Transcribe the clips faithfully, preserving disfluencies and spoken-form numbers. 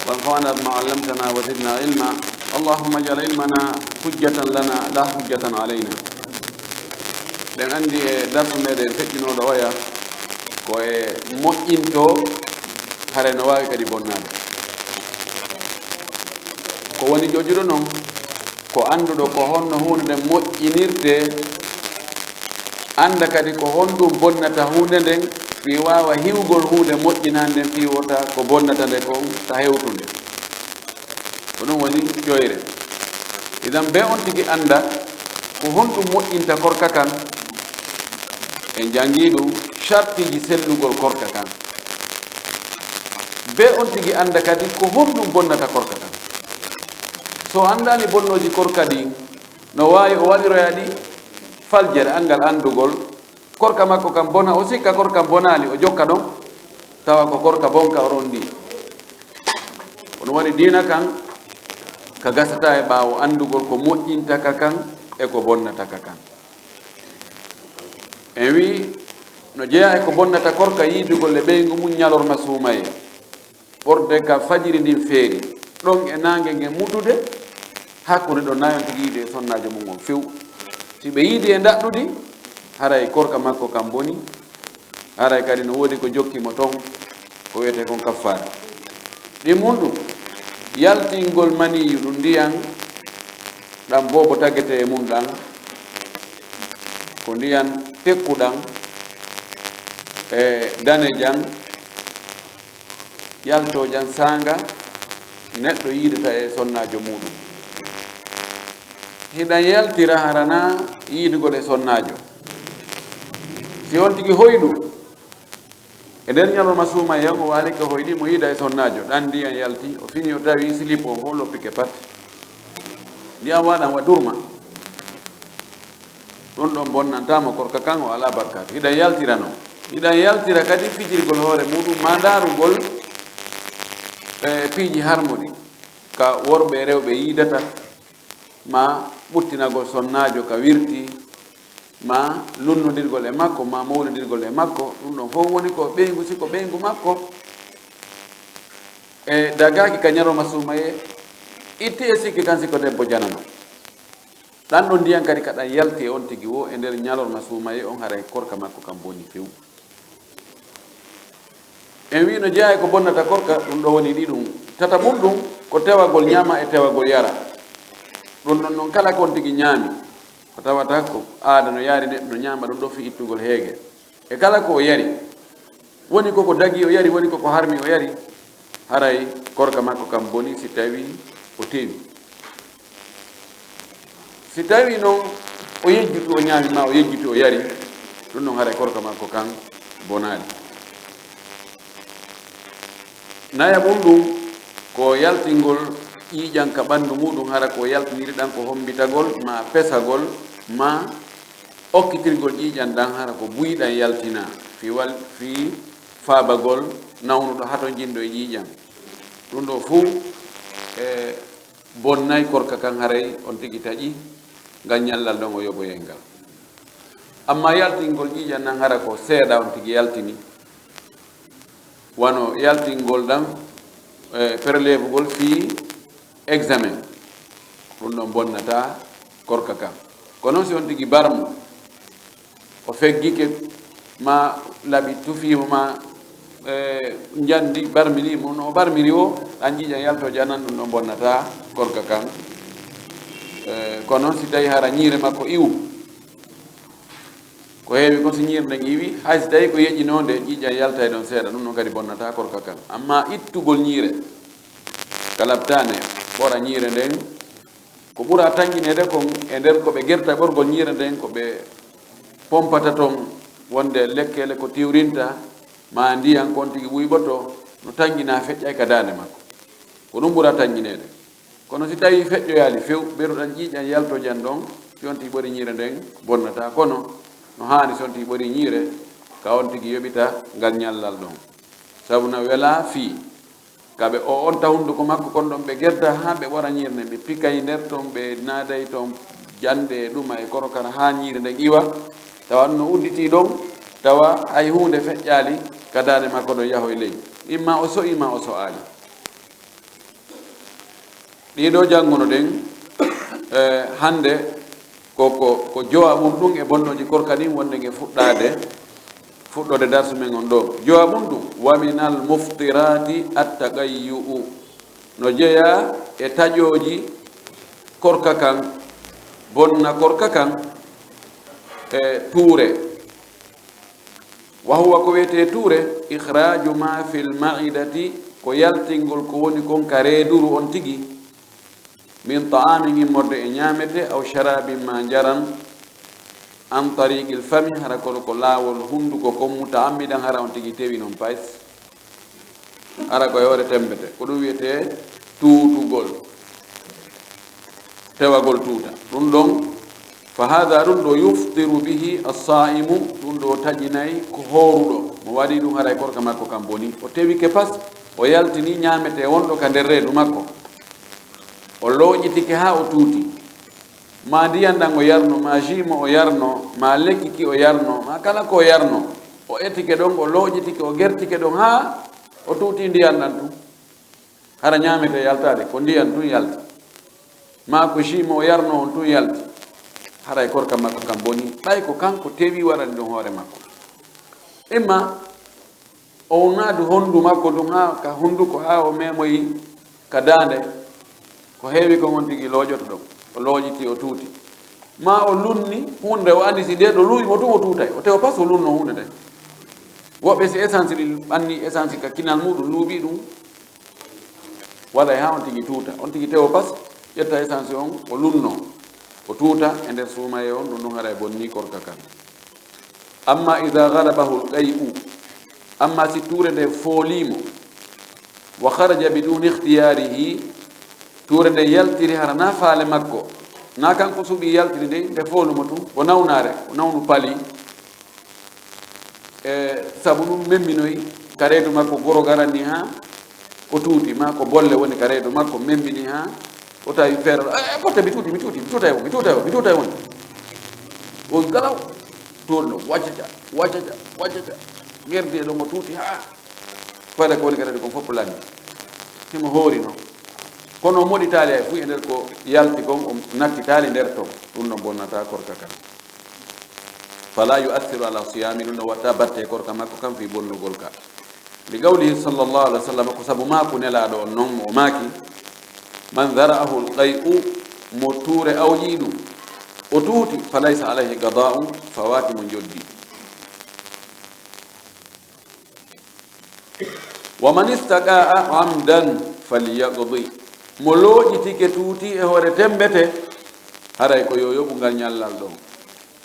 وانفعنا بما علمتنا وزدنا علما. اللهم اجعل علمنا حجة لنا لا حجة علينا. Ɗen anndi e darsu meɗen feƴƴunooɗo oya, ko e moƴƴinto, hare no waawi kadi bonnaade. Ko woni jojuɗo non, ko annduɗo ko honno huunde nden moƴƴinirtee, annda kadi ko honɗum bonnata huunde nden, fii waawa hiwgol huunde moƴƴinaande nden, fii wota ko bonnata nde kon ta hewtunde. Ko ɗum woni ƴoyre. Idan, be on tigi annda ko honɗum moƴƴinta korka kan, en janngii ɗum, shartiiji sellugol korka kan. Be on tigi annda kadi ko honɗum bonnata korka kan. So anndaani bonnooji korka ɗin, no waawi o waɗiroya ɗi faljere, anngal anndugol korka makko kan bona, o sikka korka bonaali, o jokka ɗon, tawa ko korka bonka o ronndii. Kono woni diina kan, ka gasata e ɓaawo anndugol ko moƴƴinta ka kan e ko bonnata ka kan. En wii, no jeyaa e ko bonnata korka yiidugol e ɓeyngu mum ñalorma suumayee. Ɓorde ka fajiri ndin feeri, ɗon e naange ngen mutude, hakkunde ɗon nayon tigi yiide e sonnaajo mum on few. Si ɓe yiidi e ndaɗɗudi, haray korka makko kan boni, haray kadi no woodi ko jokki mo ton, ko wiyetee kon kaffaara. Ɗin mun ɗum, yaltingol maniyu ɗum ndiyan ɗan boobo tagete e mun ɗan, ko ndiyan tekkuɗan e danejan, yaltoojan saanga neɗɗo yiidata e sonnaajo muuɗum. Hiɗan yaltira harana yiidugol e sonnaajo. Si on tigi hoyɗu, e nder ñalorma suumayee, o waali ka hoyɗi, mo yiida e sonnaajo, ɗan ndiyan yalti, o fini, o tawi silip on fow loppike pat. Ndiyan waɗan wa durma. Ɗun ɗon bonnantaa mo korka kan, o alaa bakkaatu. Hiɗan yaltira non. Hiɗan yaltira kadi fijirgol hoore muuɗum, maa ndaarugol, e, piiji harmuɗi ka worɓe e rewɓe yiidata, maa ɓuttinagol sonnaajo ka wirti, maa lunnondirgol e makko, maa mownindirgol e makko. Ɗun ɗon fow woni ko ɓeyngu, si ko ɓeyngu makko, e, dagaaki ka ñalorma suumayee, itti e sikki kan si ko debbo janano. Ɗan ɗon ndiyan kadi ka ɗan yalti e on tigi woo e nder ñalorma suumayee on, haray korka makko kan bonii few. En wii no jeyaa e ko bonnata korka, ɗun ɗoo woni ɗiɗum. Tataɓun ɗum ko tewagol ñaama e tewagol yara. Ɗun ɗon non kala ko on tigi ñaami, ko tawata ko aada no yaari neɗɗo no ñaama ɗun ɗoo fii ittugol heege. E kala ko o yari, woni ko ko dagii o yari, woni ko ko harmi o yari, haray korka makko kan bonii si tawii o tewi. Si tawii non o yejjutu o ñaami maa o yejjutu o yari, ɗun non haray korka makko kan bonaali. Nayaɓun ɗum ko yaltingol ƴiiƴan ka ɓanndu muuɗum, hara ko yaltiniri ɗan ko hommbitagol maa pesagol maa okkitirgol ƴiiƴan ɗan, hara ko buy ɗan yaltinaa fii wal-, fii faabagol nawnuɗo hatonjinɗo e ƴiiƴan. Ɗum ɗoo fuu, e, bonnay korka kan, haray on tigi taƴi ngal ñallal ɗon o yoɓoyay ngal. Amma yaltingol ƴiiƴan nan, hara ko seeɗa on tigi yaltini, wano yaltingol ɗan, e, prélèvegol fii examen, ɗum ɗon bonnataa korka kan. Kono si on tigi barmo, o feggike, maa laɓi tufiimo, maa, e, njandi barmini mo, no o barmiri o, an ƴiiƴan yaltooje anan, ɗum ɗon bonnataa korka kan. E, kono si tawi hara ñiire makko iwu, ko heewi kon si ñiire nden iwi, hay si tawi ko yeƴinoonde, ƴiiƴan yaltay ɗon seeɗa, ɗum ɗon kadi bonnataa korka kan. Amma ittugol ñiire ka laɓtaane, ɓora ñiire nden, ko ɓura tanƴineede kon e nder ko ɓe gerta ɓorgol ñiire nden, ko ɓe pompata ton wonde lekkele ko tiwrinta, maa ndiyan kon tigi wuyɓoto, no tanƴinaa feƴƴay ka daande makko. Ko ɗum ɓura tanƴineede. Kono si tawii feƴƴoyaali few, beru ɗan ƴiiƴan yaltojan ɗon, si on tigi ɓori ñiire nden, bonnataa. Kono no haani si on tigi ɓori ñiire, ka on tigi yoɓita ngal ñallal ɗon. Sabu na welaa fii ka ɓe o onta hunnduko makko kon ɗon, ɓe gedda haa ɓe ɓora ñiire nden, ɓe pikay nder ton, ɓe naaday ton jannde e ɗuma e korokara haa ñiire nden iwa, tawa no udditii ɗon, tawa hay huunde feƴƴaali ka daande makko ɗon yahoy ley. Imma o so'ii, maa o so'aali. Ɗiɗo jannguno ɗen, eh, hannde ko, ko, ko jowa mum ɗum e bonnooji korka ɗin wonde nge fuɗɗaade, fuɗɗoode darsu men on ɗo. Jowa mum ɗum, wa minal muftirati attaqayyu'u. No jeyaa e taƴooji korka kan, bonna korka kan, e tuure. Wa huwa ko wiyetee tuure, ikhraju ma fil ma'idati, ko yaltingol ko woni kon ka reeduru on tigi, min ta'amin immorde e ñaamete, aw sharabin ma njaran, an tariqil fami, hara kono ko laawol hunduko kon muta'ammidan, hara on tigi tewi non pays. Hara ko e hoore tembete. Ko ɗum wiyetee tuutugol. Tewagol tuuta. Ɗum ɗon, fa hada ɗum ɗo yuftiru bihi as-sa'imu, ɗum ɗo taƴinay ko hooruɗo. Mo waɗi ɗum haray korka makko kan boni. O tewike pas, o yaltini ñaamete wonɗo ka nder reedu makko. O looƴitike haa o tuuti. Ma ndiyan ɗan o yarno, ma jus mo o yarno, ma lekki ki o yarno, ma kala ko o yarno. O etike ɗon, o looƴitike, o gertike ɗon haa o tuuti ndiyan ɗan tun. Hara ñaamete yaltaade, ko ndiyan tun yalti. Ma ko jus mo o yarno on tun yalti. Haray korka makko kan boni, ɓay ko kanko tewi waɗani ɗum hoore makko. Imma o wonnaadu honndu makko ndun haa ka hunnduko, haa o memoyi ka daande. Ko heewi kon on tigi looƴoto ɗon. O looƴiti, o tuuti. Ma o lunni huunde, o anndi si nde ɗo luuwi mo tun o tuutay. O tewa pas o lunno huunde nden. Woɓɓe si essence ɗin ɓanni essence ka kinal muɗum luuɓi ɗum, waɗay haa on tigi tuuta. On tigi tewo pas, ƴetta essence on, o lunno, o tuuta e nder suumaye on, ɗum ɗum haray bonni korka kan. Amma idha ghalabahu al-qay'u, amma si tuure nde foolii mo, wa kharaja biduni ikhtiyarihi, tuure nde yaltiri hara na faale makko, na kanko suɓi yaltiri nde, nde foolu mo tun, o nawnaare, o nawnu pali, e sabu ɗum memminoyi ka reedu makko, goro garanni haa o tuuti, ma ko bolle woni ka reedu makko, memmini haa o tawi feere ɗo, "Eh, eh, potte, mi tuuti, mi tuuti, mi tuutay won, mi tuutay won, mi tuutay won." O galaw, tuuri no waccaca, waccaca, waccaca, gerdi e ɗon o tuuti haa fayda ko woni ka reedu kon fof lanni. Himo hoori non. Kono o moɗitaali hay fuu e nder ko yalti kon, o nakkitaali nder ton. Ɗum no bonnata korka kan. Fala yu'athiru ala siyami, ɗum no watta batte korka makko kan fii bonnugol ka. Li qawlihi sallallahu alaihi wasallam, ko sabu maaku Nelaaɗo on non, o maaki, "Man dhara'ahu al-qay'u", mo tuure awƴii ɗum, o tuuti, "falaysa alayhi qada'un", fawaaki mo njoddi. "Wa man istaqa'a amdan falyaqdi", mo looƴitike tuuti e hoore tembete, haray ko yo yoɓu ngal ñallal ɗon.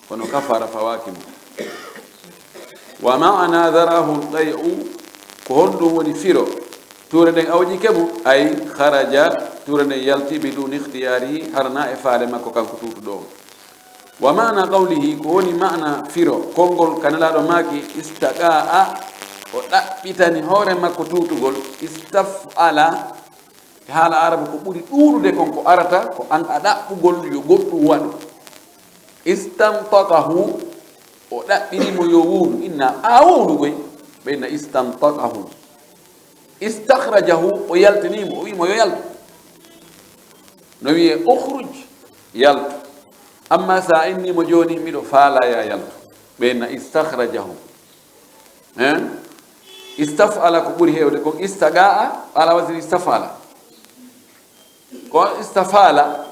Kono kafara fawaaki mo. Wa ma'ana dhara'ahu al-qay'u, ko honɗum woni firo? Tuure nden awƴike mo, ay kharaja, tuure nden yalti biduni ikhtiyarihi, harana e faale makko kanko tuutuɗo on. Wa ma'ana qawlihi, ko woni ma'ana firo konngol ka Nelaaɗo maaki, istaqa'a, o ɗaɓɓitani hoore makko tuutugol, istaf'ala, e haala Arabu ko ɓuri ɗuuɗude kon ko arata ko an a ɗaɓɓugol yo goɗɗum waɗu. Istantaqahu, o ɗaɓɓiri mo yo wuuru. Inna a wuuru koy, ɓe inna istantaqahu. Istakhrajahu, o yaltini mo, o wi mo yo yaltu. No wiye, "Ukhruj", yaltu. Amma sa inni mo jooni, "Miɗo faalaa ya yaltu", ɓe inna istakhrajahu. Hein? Istaf'ala ko ɓuri heewde kon istaqa'a, ala wazni istaf'ala. Ko istafala,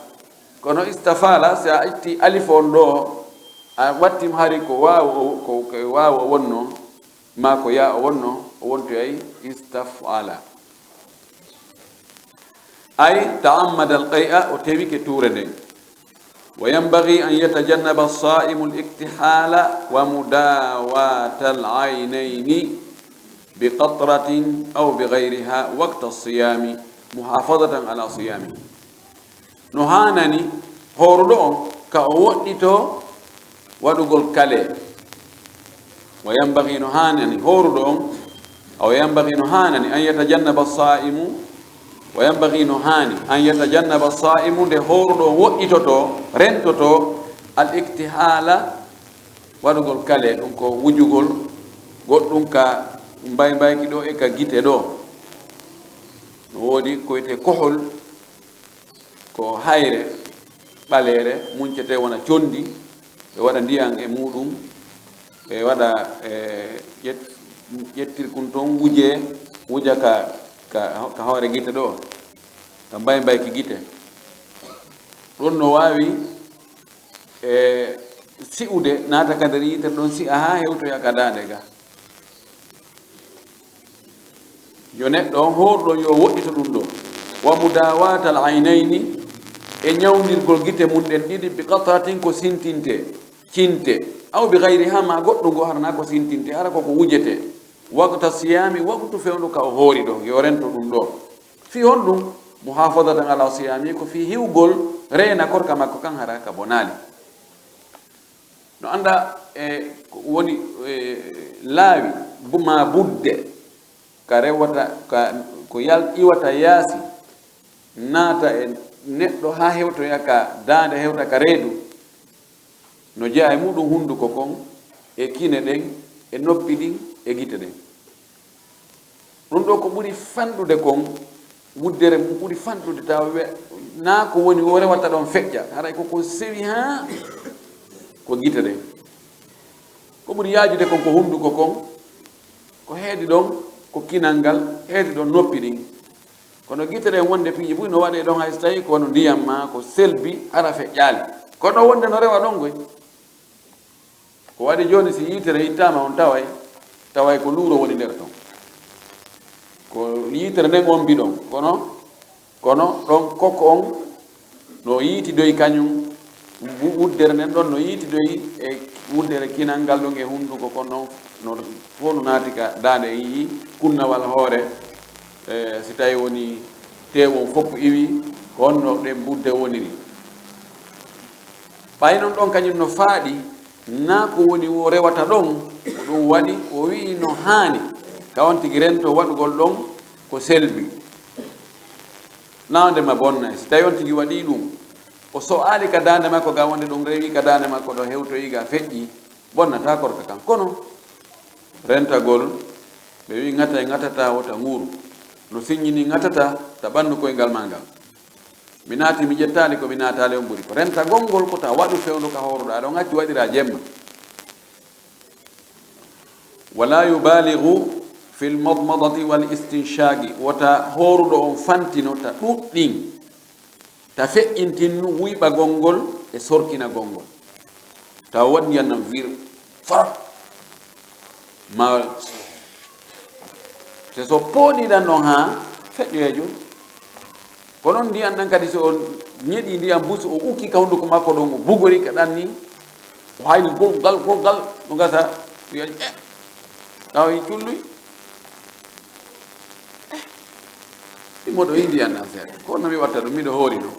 kono istafala, si a itti alif on ɗo, a watti mo hari ko waaw o, ko, ko waaw o wonno, ma ko yaa o wonno, o wontoyay istafala. Ay ta'ammada al-qay'a, o tewike tuure nden. Wa yanbaghi an yatajannaba as-sa'imu al-iktihala wa mudawata al-aynayni bi qatratin aw bi ghayriha waqta as-siyami muhafazatan ala siyami. No haanani hooruɗo on ka o woɗɗito waɗugol kale. Wa yanbaghi, no haanani hooruɗo on, aw yanbaghi, no haanani, an yatajannaba as-sa'imu, wa yanbaghi, no haani, an yatajannaba as-sa'imu, nde hooruɗo on woɗɗitoto, rentoto, al-iktihala, waɗugol kale, ɗum ko wujugol goɗɗum ka mbaymbayki ɗo e ka gite ɗo. No woodi ko wiyetee kohol, ko hayre ɓaleere, muñcetee wona conndi, ɓe waɗa ndiyan e muuɗum, ɓe waɗa, e, ƴet-, ƴettirkun toon, wujee, wuja ka, ka, ka hoore gite ɗoo, ka mbaymbayki gite. Ɗum no waawi, e, si'ude, naata ka nder yitere ɗon, si'a haa hewtoya ka daande ga. Yo neɗɗo on hoorɗo yo woɗɗito ɗum ɗoo. Wa mudawatal aynayni, e ñawndirgol gite mum ɗen ɗiɗi, bi qatratin, ko sintinte, cinte, aw bi gayriha, ma goɗɗum goo, hara naa ko sintinte, hara ko ko wujete. Waqta siyami, waqtu fewndo ka o hoori ɗoo, yo rento ɗum ɗoo. Fii honɗum? Muhafadatan ala siyami, ko fii hiwgol reena korka makko kan, hara ka bonaali. No anndaa, e, ko woni, e, laawi, bu-, ma budde, ka rewata, ka, ko yal-, iwata yaasi, naata e neɗɗo haa hewtoya ka daande, hewta ka reedu, no jeyaa e muuɗum hunnduko kon, e kine ɗen, e noppi ɗin, e gite ɗen. Ɗum ɗoo ko ɓuri fanɗude kon, wuddere mum ɓuri fanɗude, tawa we-, naa ko woni o rewata ɗon feƴƴa, haray ko ko sewi haa ko gite ɗen. Ko ɓuri yaajude kon ko hunnduko kon, ko heedi ɗon ko kinal ngal, heedi ɗon noppi ɗin. Kono gite ɗen wonde piiji buy no waɗee ɗon, hay so tawii ko wano ndiyam maa ko selbi, hara feƴƴaali. Kono wonde no rewa ɗon koy. Ko waɗi jooni, si yitere ittaama, on taway, taway ko luuro woni nder ton. Ko yitere nden on mbiɗon, kono, kono ɗon koko on no yiitidoyi kañum, wu-, wuddere nden ɗon no yiitidoyi e wuddere kinal ngal ɗon e hunnduko kon ɗon, no fof no naati ka daande, yi'i kunnawal hoore, e, si tawi woni teewu on fof iwi, ko honno ɗen budde woniri. Ɓay non ɗon kañum no faaɗi, naa ko woni o rewata ɗon, ko ɗum waɗi o wi'i no haani ka on tigi rento waɗugol ɗon ko selbi. Naa wonde ma bonnay, si tawi on tigi waɗii ɗum, o so'aali ka daande makko ga wonde ɗum rewi ka daande makko ɗo hewtoyi ga feƴƴi, bonnataa korka kan. Kono rentagol, ɓe wi'i ŋatay ŋatataa wota nguuru, no siññini ŋatataa ta ɓanndu koyngal maa ngal. Mi naati, mi ƴettaali ko mi naataali on ɓuri. Ko rentagol ngol ko ta waɗu fewndo ka hooruɗaa ɗon, accu waɗiraa jemma. Wala yubaligu fil madmadati wal istinshaqi, wota hooruɗo on fantino ta ɗuɗɗin, ta feƴƴintinnu wuyɓagol ngol e sorkinagol ngol. Ta waɗ ndiyan nan wir, far, ma, te so pooɗiɗan ɗon haa feƴƴoyeejo. Ko noon ndiyan ɗan kadi, so o ñeɗi ndiyan busu, o ukki ka hunnduko makko ɗon, o bugori ka ɗan ni, o hayni gol ngal, gol ngal, no gasa, wiya, "Eh, tawa e culluy." Eh, ɗi moɗo yi ndiyan ɗan seeɗa. Ko no mi watta ɗum, miɗo hoori ɗum.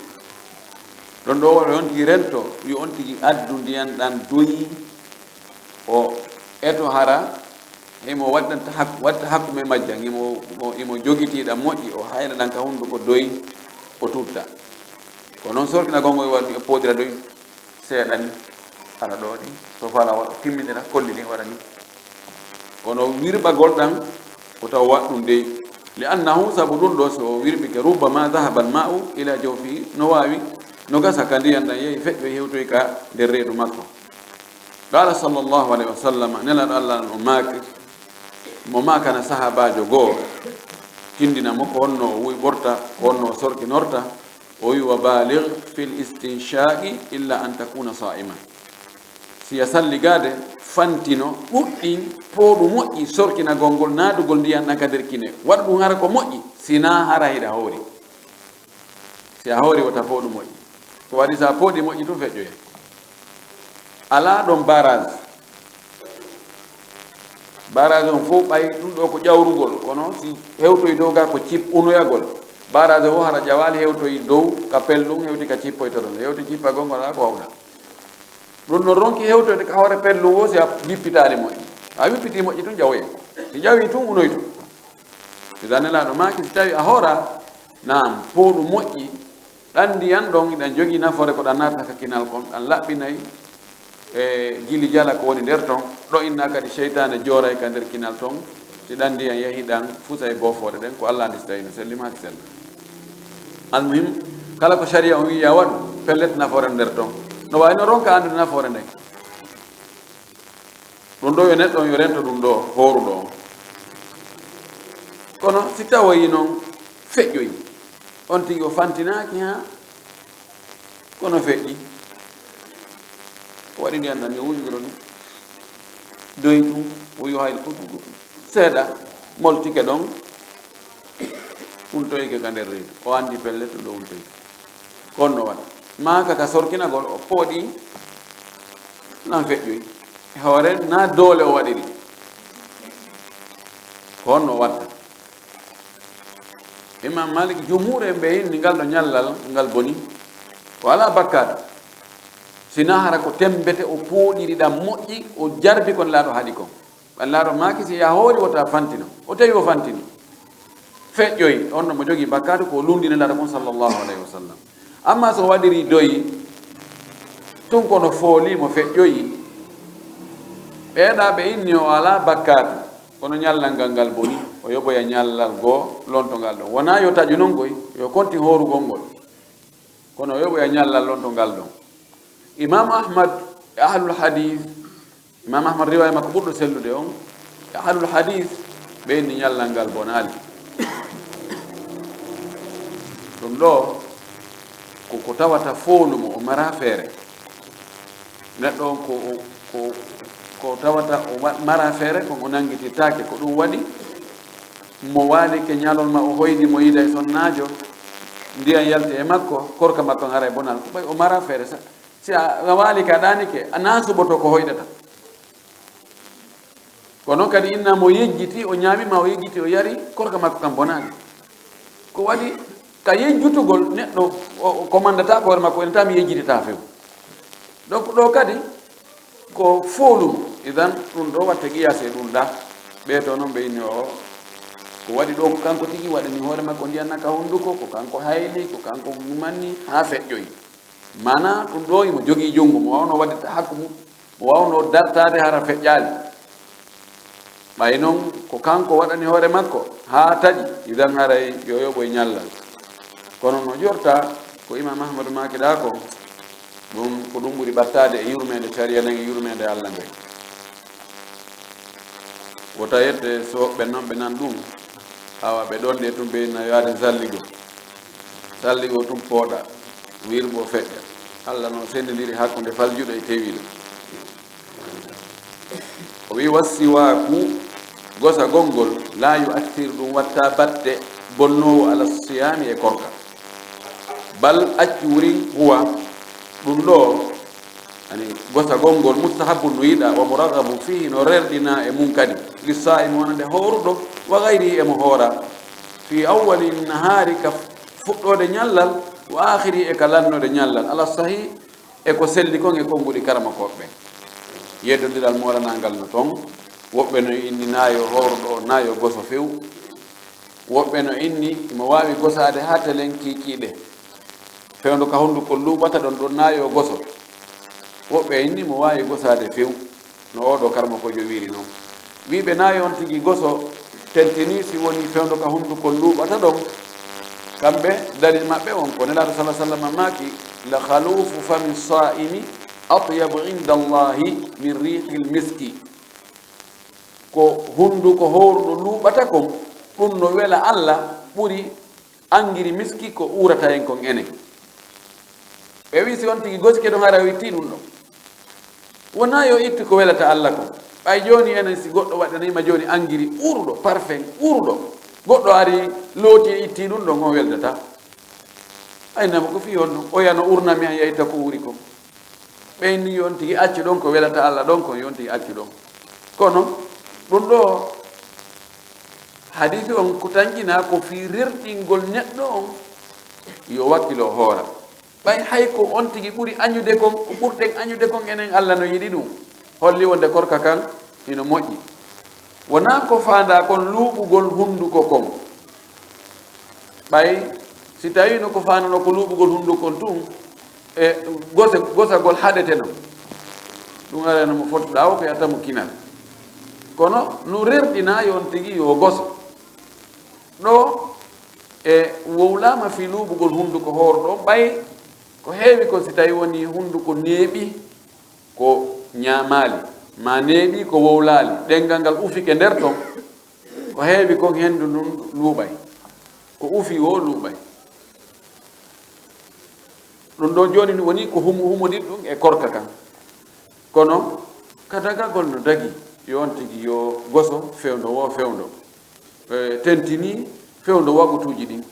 Ɗon ɗo o on tigi rento, yo on tigi addu ndiyan ɗan doyi, o eto hara, himo waɗɗanta hak-, waɗta hakkunde majjan, himo, himo, himo jogitiiɗa moƴƴi, o hayna ɗan ka hunnduko doyi, o tutta. Ko noon sorkinagol ngol waɗi, o pooɗira doyi seeɗa ni, hara ɗo ni, so fala waɗa, timminira, kolli ni, waɗa ni. Kono wirɓagol ɗan, ko taw waɗɗum dey. Li annahu, sabu ɗum ɗo, so wirɓike, rubbama dhahaba al-ma'u ila jawfihi, no waawi, no gasa ka ndiyan ɗan yehi feƴƴoyi hewtoyi ka nder reedu makko. Qala sallallahu alayhi wa sallam, Nelaaɗo Allah on maaki, mo maakana sahaabaajo goo, tindina mo ko honno o wuy ɓorta, ko honno o sorkinorta, o wi, "Wa baligh fil istinshaqi illa an takuna sa'iman." Si a salligaade, fantino, ɗuɗɗin, pooɗu moƴƴi, sorkinagol ngol, naatugol ndiyan ɗan ka nder kine. Waɗu ɗum hara ko moƴƴi, sinaa hara hiɗa hoori. Si a hoori, wota pooɗu moƴƴi. Ko waɗi, si a pooɗi moƴƴi tun, feƴƴoye. Alaa ɗon barrage. Barrage on fof, ɓay ɗum ɗo ko ƴawrugol, kono si hewtoyi dow ga ko cip unoyagol. Barrage o hara ƴawaali, hewtoyi dow ka pellum, hewti ka cippoytoro, hewti cippagol ngol, alaa ko wawɗa. Ɗum no ronki hewtoyde ka hoore pellum o, si a wippitaali moƴƴi. A wippiti moƴƴi tun, ƴawoye. Si ƴawi tun, unoy tun. Idan Nelaaɗo maaki, si tawi a hoora, naam, pooɗu moƴƴi, ɗan ndiyan ɗon iɗan jogii nafoore ko ɗan naata ka kinal kon, ɗan laɓɓinay e gili jala ko woni nder ton, ɗo inna kadi seytaane jooray ka nder kinal ton, si ɗan ndiyan yahi ɗan fusay boofoore ɗen, ko Allah andi si tawi no selli maa si sella. Almuhim, Kala ko sariya on wi'i a waɗu, pellet nafoore nder ton. No waawi no ronka anndude nafoore nden. Ɗum ɗo yo neɗɗo on yo rento ɗum ɗo, hooruɗo on. Kono si tawoyi noon feƴƴoyi, on tigi o fantinaaki haa kono feƴƴi. O waɗi ndiyam ɗam, yo wujugiro ɗum. Doyi ɗum, o wi'i hay ko ɗum ɗum. Seeɗa, moltike ɗon, untoyike ka nder reedu. O anndi pellet ɗum ɗo untoyike. Ko honno waɗa? Maaka ka sorkinagol, o pooɗi, nan feƴƴoyi. E hoore, na doole o waɗiri. Ko honno watta? Imam Malik, jumhuur en ɓe inni ngal ɗo ñallal, ngal boni. O alaa bakkaatu. Sina hara ko tembete o pooɗiri ɗam moƴƴi, o jarbi kon laaɗo haɗi kon. Ɓan laaɗo maaki si ya hoori wota fantino. O tawi o fantini. Feƴƴoyi, on no mo jogii bakkaatu ko o lundi Nelaaɗo kon sallallahu alayhi wa sallam. Amma so waɗiri doyi, tun kono fooli mo feƴƴoyi. Ɓeeɗa ɓe inni o alaa bakkaatu, kono ñallal ngal ngal boni, o yoɓoya ñallal goo lonto ngal ɗon. Wonaa yo taƴu non koy, yo konti hoorugol ngol. Kono o yoɓoya ñallal lonto ngal ɗon. Imam Ahmad e ahlul hadith, Imam Ahmad riwaaya makko ɓurɗo sellude on, e ahlul hadith, ɓe inni ñallal ngal bonaali. Ɗum ɗo ko, ko tawata foolu mo o mara feere. Neɗɗo on ko, ko, ko tawata o wa-, mara feere, kon o nanngititaake, ko ɗum waɗi mo waalike ñalorma, o hoyɗi mo yiida e sonnaajo, ndiyan yalti e makko, korka makko on haray bonal, ko ɓay o mara feere sa. Si a, a waali ka ɗaanike, a na suɓoto ko hoyɗata. Ko noon kadi inna mo yejjiti, o ñaami ma o yejjiti, o yari, korka makko kan bonaani. Ko waɗi ka yejjutugol neɗɗo, o, o komandata ko hoore makko, ene taami yejjitata few. Donc ɗo kadi ko foolum, idan ɗum ɗo watte qiyaas e ɗum ɗa. Ɓe to noon ɓe inni o, ko waɗi ɗo ko kanko tigi waɗani hoore makko ndiyan na ka hunnduko, ko kanko hayli, ko kanko manni, haa feƴƴoyi. Maanaa ɗum ɗo imo jogii junngo, mo waawno waɗde hakku mum, mo waawno dartaade hara feƴƴaali. Ɓay noon ko kanko waɗani hoore makko haa taƴi, idan haray yo yoɓoy ñallal. Kono no jorta ko Imam Ahmadu maaki ɗa ko, ɗum ko ɗum ɓuri ɓattaade e yurmeende sariya nden e yurmeende Alla nden. Wota yette so woɓɓe noon ɓe nan ɗum, awa ɓe ɗon ɗe tun ɓe inna yo aden salligo. Salligo tun pooɗa, wirɓo feƴƴa. Alla no sendindiri hakkunde faljuɗo e tewiiɗo. O wi wassiwaaku, gosagol ngol, la yu'athir, ɗum watta batte bonnoowo ala siyaami e korka. Bal accu wurin huwa, ɗum ɗo, ani gosagol ngol mustahabbun no yiɗa, wa muraghabun fihi no rerɗina e mum kadi, li saa'imi wonande hooruɗo, wa ghayrihi e mo hoora, fi awwali nahaari ka fuɗɗoode ñallal, wa aakhiri e ka lannoode ñallal, ala sahih e ko selli kon e konguɗi karamokooɓe ɓen. Yeddondiral moolanangal no ton, woɓɓe no inni na yo hooruɗo, na yo goso few, woɓɓe no inni imo waawi gosaade haa telen kiikiiɗe. Fewndo ka hunndukol luuɓata ɗon, ɗon na yo goso. Woɓɓe inni mo waawi gosaade few, no oo ɗoo karamokoojo wiiri noon. Wiiɓe na yo on tigi goso, tentinii si woni fewndo ka hunndukol luuɓata ɗon. Kamɓe dalil maɓɓe on ko Nelaaɗo sallallaahu alayhi wa sallam maaki, la khaluufu fami saa'imi atyabu inda Allaahi min riihil miski. Ko hunnduko hooruɗo luuɓata kon, ɗum no wela Alla ɓuri angiri miski ko uurata en kon enen. Ɓe wi si on tigi gosike ɗon hara o itti ɗum ɗon. Wonaa yo ittu ko welata Alla kon. Ɓay jooni enen si goɗɗo waɗanayma jooni angiri uuruɗo, parfum uuruɗo, goɗɗo ari looti e itti ɗum ɗon, on weldata. Ay, nama ko fii honno? Oya no urnami an, ya itta ko uuri kon. Ɓe inni yo on tigi accu ɗon ko welata Alla ɗon kon, yo on tigi accu ɗon. Kono ɗum ɗo hadiisi on ko tanƴinaa ko fii rerɗingol neɗɗo on yo wakkilo hoora. Ɓay hay ko on tigi ɓuri añude kon, ko ɓurɗen añude kon enen, Alla no yiɗi ɗum. Holli wonde korka kan hino moƴƴi. Wonaa ko faandaa kon luuɓugol hunnduko kon. Ɓay si tawiino ko faandanoo ko luuɓugol hunnduko kon tun, e gose-, gosagol haɗeteno, ɗum arayno mo fotuɗaa o, ko yatta mo kinal. Kono no rerɗinaa yo on tigi yo goso. Ɗo E wowlaama fii luuɓugol hunnduko hoorɗo, ɓay ko heewi kon, si tawii wonii hunnduko neeɓi ko ñaamaali, maa neeɓi ko wowlaali, ɗemngal ngal ufike nder ton, ko heewi kon henndu ndun luuɓay, ko ufi woo luuɓay. Ɗun ɗoo jooni woni ko humo-, humodiɗɗun e korka kan. Kono ka dagagol no dagi, yo on tigi yo goso fewndo woo fewndo, e, tentinii fewndo wagutuuji ɗin.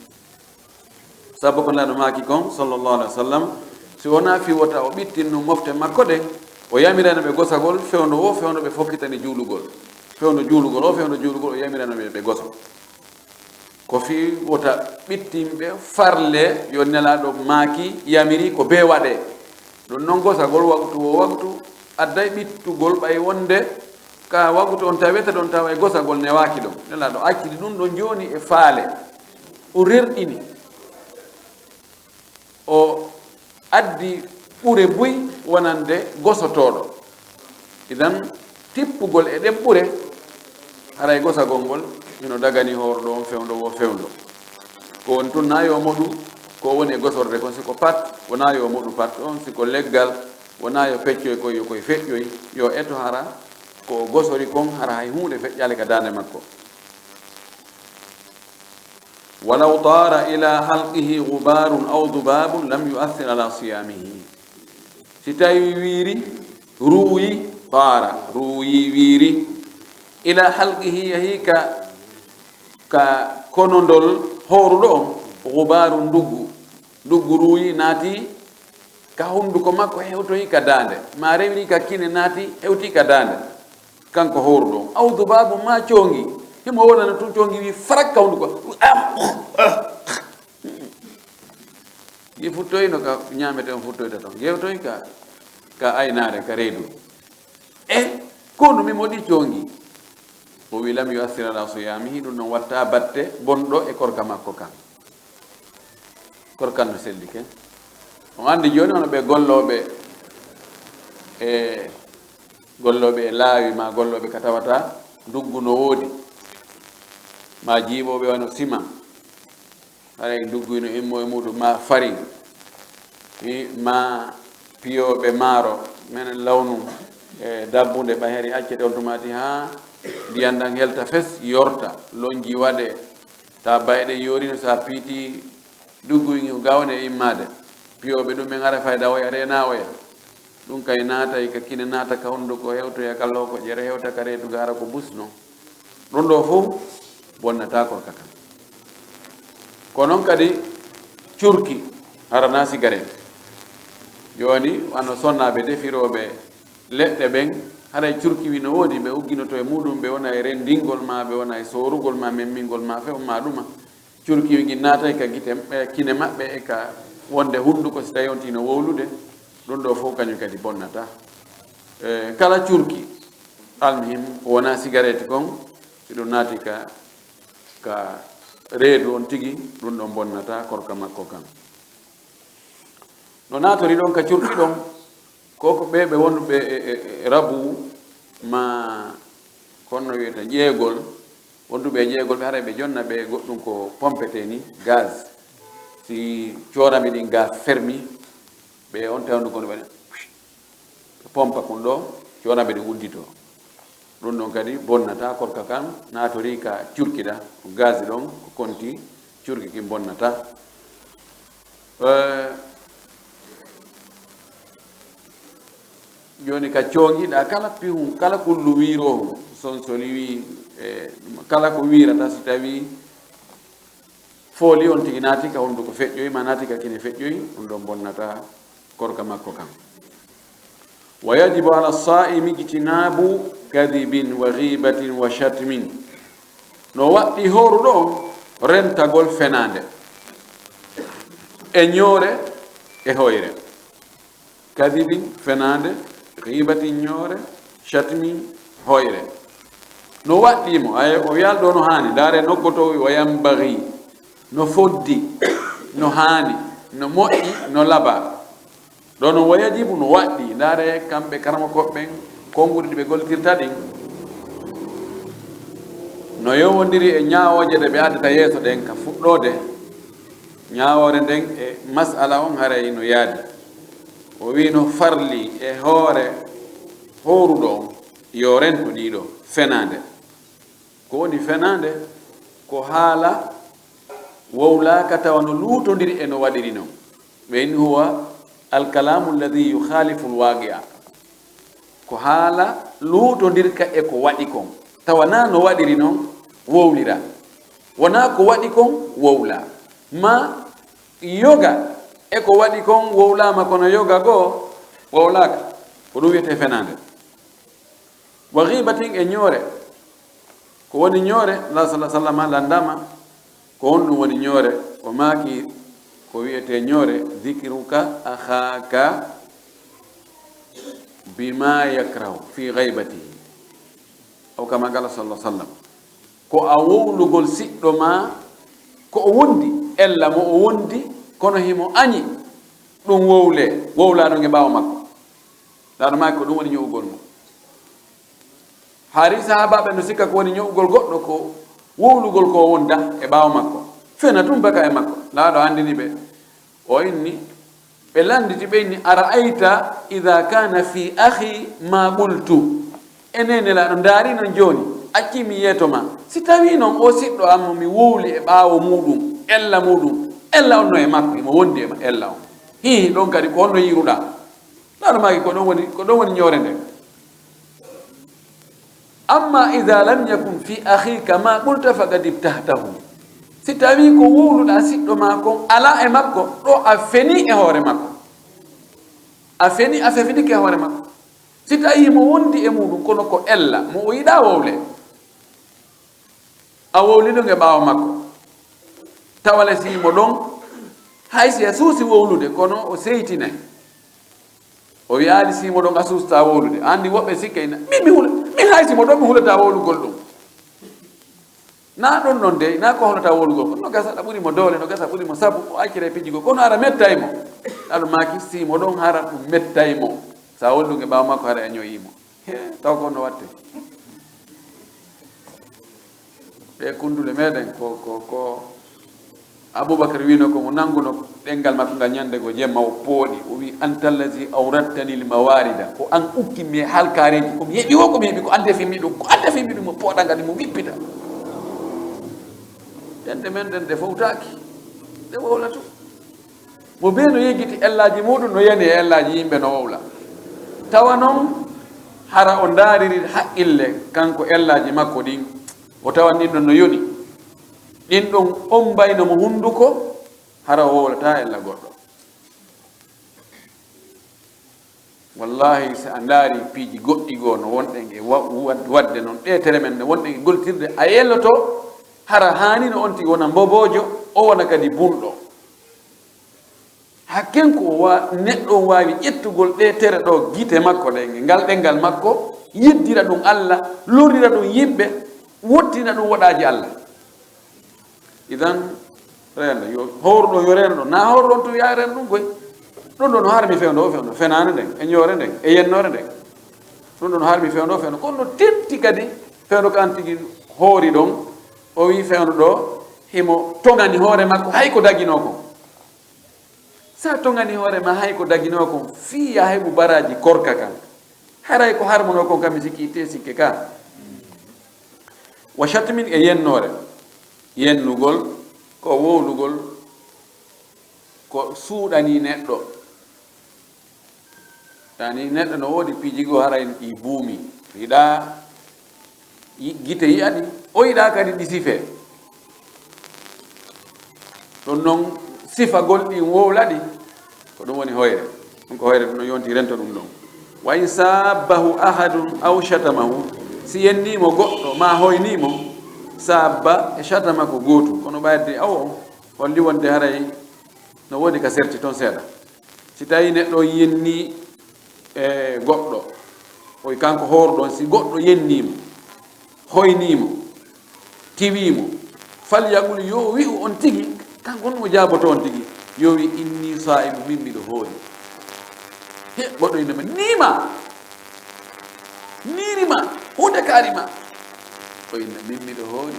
Sabu ko Nelaaɗo maaki kon, sallallahu alaihi wasallam, si wonaa fii wota o ɓittinno mofte makko ɗen, o yamirano ɓe gosagol fewndo woo fewndo ɓe fokkitani juulugol. Fewndo juulugol woo fewndo juulugol, o yamirano ɓe ɓe goso. Ko fii wota ɓittin ɓe farle, yo Nelaaɗo maaki, yamiri ko bee waɗee. Ɗun non gosagol wagtu woo wagtu adday ɓittugol, ɓay wonde ka wagtu on tawete ɗon tawa e gosagol newaaki ɗon. Nelaaɗo acciti ɗun ɗon jooni e faale. O rerɗini. O addi ɓure buy wonande gosotooɗo. Idan, tippugol e ɗen ɓure, haray gosagol ngol hino dagani hoorɗo on fewndo woo fewndo. Ko woni tun, naa yo moɗu ko woni e gosorde kon, si ko pat, wonaa yo moɗu pat on, si ko leggal, wonaa yo peccoy koy, yo koy feƴƴoy, yo eto hara ko o gosori kon, hara hay huunde feƴƴaali ka daande makko. ولو طار إلى حلقه غبار أو ذباب لم يؤثر على صيامه. Si tawi wiiri, ruuyi, taara, ruuyi, wiiri, ila halqihi, yahi ka, ka konondol hooruɗo on, gubaaru, nduggu, nduggu ruuyi naati ka hunduko makko, hewtoyi ka daande, maa rewri ka kine, naati, hewti ka daande. Kanko hooruɗo on, aw dubaabu, maa coongi, himo wonana tun coongi, wi farak ka hunduko. Ngi futtoyino ka ñaamete on futtoyta ton, yewtoyi ka, ka aynaare, ka reedu. E ko no mi moɗi coongi. O wi, lam yu'assir ala siyaamihi, ɗun non watta batte bonɗo e korka makko kan. Korka kan no selli ke. On anndi jooni hono ɓe gollooɓe e, gollooɓe e laawi, maa gollooɓe ka tawata nduggu no woodi, maa jiiɓooɓe wano siman. Haray nduggu no immo e muɗum, maa farin, i, maa piyooɓe maaro, menen lawnu e dabbunde, ɓay hari accete on tumaati haa ndiyan ɗan helta fes, yorta, lonji waɗe, ta bayɗe yorino, sa piiti nduggu ngi ko gawne e immaade. Piyooɓe ɗum ɓen ara fayda oya, reena oya. Ɗum kay naatay ka kine, naata ka hunduko, hewtoya ka lookoƴere, hewta ka reedu, ga hara ko bus non. Ɗum ɗoo fof bonnataa korka kan. Ko non kadi curki, hara na sigaret. Jooni, wano sonnaaɓe defirooɓe leɗɗe ɓen, haray curki wi no woodi, ɓe ugginoto e muɗum, ɓe wona e renndingol ma, ɓe wona e soorugol ma, memmingol ma, few ma ɗuma. Curki wi ngin naatay ka gite, e kine maɓɓe, e ka wonde hunduko, si tawi on tino wowlude, ɗum ɗoo fof kañum kadi bonnataa. E, kala curki, almuhim, wonaa sigaret kon, si ɗum naati ka, ka reedu on tigi, ɗum ɗon bonnataa korka makko kan. No naatori ɗon ka curki ɗon, ko ko ɓe, ɓe wonduɓe e, e, e rabu ma, kono no wiyata ƴeegol, wonduɓe e ƴeegol, ɓe haray ɓe jonna ɓe goɗɗum ko pompete ni, gaz. Si coorami ɗin gaz fermi, ɓe on tawndu kono ɓe, ɓe pompa kun ɗo, coorami ɗin uddito. Ɗum ɗon kadi bonnataa korka kan, naatori ka curki ɗa, ko gaz ɗon, ko konti curki kin bonnataa. Eh, jooni ka coongiɗa, kala pihu, kala kullu wiiroohu, sonsoli wi, e, kala ko wiirata, si tawi fooli on tigi naati ka hunduko feƴƴoyi, ma naati ka kine feƴƴoyi, ɗum ɗon bonnataa korka makko kan. Wa yajibu ala saa'imi ijtinaabu kadibin wa ghiibatin wa shatmin. No waɗɗi hooruɗo on rentagol fenaande e ñoore e hoyre. Kadibin, fenaande, ghiibatin, ñoore, shatmin, hoyre. No waɗɗi mo, ay, o wiyal ɗo no haani, ndaare nokkoto o wi, wa yanbaghi, no foddi, no haani, no moƴƴi, no laba. Ɗo non wa yajibu, no waɗɗi, ndaare kamɓe karamokooɓe ɓen, konnguɗi ɗi ɓe gollitirta ɗin, no yowondiri e ñaawooje ɗe ɓe addata yeeso ɗen ka fuɗɗoode, Ñaawoore nden e mas'ala on haray no yaadi. O wi'i no farli e hoore hooruɗo on yo rento ɗiɗo fenaande. Ko woni fenaande? Ko haala wowlaaka tawa no luutondiri e no waɗiri non. Ɓe inni huwa alkalamu alladhi yukhalifu alwaqi'a. Ko haala luutondirka e ko waɗi kon. Tawa naa no waɗiri non wowlira. Wonaa ko waɗi kon wowla. Ma yoga e ko waɗi kon wowlaama kono yoga goo wowlaaka. Ko ɗum wiyetee fenaande. Wa ghibatin e ñoore. Ko woni ñoore? Allah sallallahu alaihi wasallam lanndama ko honɗum woni ñoore. O maaki ko wiyetee ñoore, dhikruka akhaka bima yakrahu fi ghaibatihi. O kama qala sallallahu alaihi wasallam. Ko a wowlugol siɗɗo ma ko o wondi, ella mo o wondi, kono himo añi ɗum wowle, wowlaa ɗum e ɓaawo makko. Laaɗo maaki ko ɗum woni ño'ugol mo. Hari sahaabaaɓe no sikka ko woni ño'ugol goɗɗo ko wowlugol ko wonda e ɓaawo makko. Fena tun baka e makko. Laaɗo anndini ɓe. O inni, ɓe lannditi ɓe inni, "Ara'ayta idha kana fi akhi ma qultu." E nene laaɗo, ndaari non jooni, accii mi yeeto ma. Si tawii non o siɗɗo am mo mi wowli e ɓaawo muuɗum, ella muuɗum, ella on no e makko, himo wondi e ma, ella on. Hii, ɗon kadi ko honno yiiruɗaa? Laaɗo maaki ko ɗon woni, ko ɗon woni ñoore nden. Amma idha lam yakun fi akhika ma qulta faqad ibtahtahu. Si tawii ko wowluɗaa siɗɗo maa kon alaa e makko, ɗo a fenii e hoore makko. A fenii, a fefitike e hoore makko. Si tawii mo wondi e muuɗum, kono ko ella, mo o yiɗaa wowle. A wowli ɗum e ɓaawo makko. Tawa le si mo ɗon, hay si a suusi wowlude, kono o seytinay. O wi'aali si mo ɗon a suusta wowlude. A anndi woɓɓe sikkay na, min mi hula, min hay si mo ɗon mi hulata wowlugol ɗum. Na ɗon non dey, na ko hulata wowlugol kon. No gasa ɗa ɓuri mo doole, no gasa ɓuri mo sabu, o accira e pijugol. Kono hara mettay mo. Aɗo maaki si mo ɗon hara ɗum mettay mo. Sa wowli ɗum e ɓaawo makko hara a ño'ii mo. He, taw ko no watte. Ɗe kundule meɗen ko, ko, ko Abubakar wino ko mo nanguno ɗengal makko ngal ñande go jemma o pooɗi. O wi, "Anta allazi awrattani al mawarida." Ko an ukki mi e halkareji. Ko mi heɓi wo, ko mi heɓi ko ante fimmi ɗum. Ko ante fimmi ɗum mo pooɗa ngadi mo wippita. Ɗen ɗe men ɗen ɗe fowtaaki. Ɗe wowlato. Mo bee no yeggiti ellaaji muuɗum, no yani e ellaaji yimɓe, no wowla. Tawa non, hara o ndaariri haqqille, kanko ellaaji makko ɗin, o tawan ɗin ɗon no yoni. Ɗin ɗon ombayno mo hunnduko, hara o wowlataa ella goɗɗo. Wallahi, si a ndaari piiji goɗɗi goo no wonɗen e wa-, wa-, waɗde non, ɗee tere men no wonɗen e goltirde, a yelloto, hara haani no on tigi wona mboboojo, o wona kadi bunɗo. Hakken ko wa-, neɗɗo on waawi ƴettugol ɗee tere ɗoo gite makko ɗen, e ngal ɗenngal makko, yeddira ɗum Alla, lorrira ɗum yimɓe, wottina ɗum woɗaaji Alla. Idan, rendo, yo hooruɗo, yo rendo. Na hooruɗo on tun yaa rendo ɗum koy. Ɗum ɗon no harmi fewndo o fewndo, fenaande nden, e ñoore nden, e yennoore nden. Ɗum ɗon no harmi fewndo o fewndo. Kono no tenti kadi fewndo ko an tigi hoori ɗon, o wi fewndo ɗo, himo toŋani hoore makko, hay ko daginoo kon. Sa toŋani hoore ma hay ko daginoo kon, fii ya heɓu baraaji korka kan. Haray ko harmunoo kon kam mi sikki ittee sikke ka. Wa shatmin e yennoore. Yennugol ko wowlugol ko suuɗanii neɗɗo. Yani neɗɗo no woodi piiji goo haray ɗi buumi. Yiɗaa yi-, gite yi'a ɗi, o yiɗaa kadi ɗi sifee. Ɗum non sifagol ɗin wowla ɗi, ko ɗum woni hoyre. Ɗum ko hoyre ɗum no yonti rento ɗum ɗon. Wa in sabbahu ahadun aw shatamahu, si yennii mo goɗɗo, maa hoynii mo, sabba e shatama ko gootum. Kono ɓayde awo on, holli wonde haray no woodi ka serti ton seeɗa. Si tawii neɗɗo on yennii, e, goɗɗo, oy kanko hoorɗo on, si goɗɗo yennii mo, hoynii mo, tiwii mo, falyaqul, yo wi'u on tigi, kanko on o jaaboto on tigi, yo wi, "Inni saa'imun, min miɗo hoori." He, goɗɗo innama, niima, niirima, huunde kaarima. O inna, "Min miɗo hoori."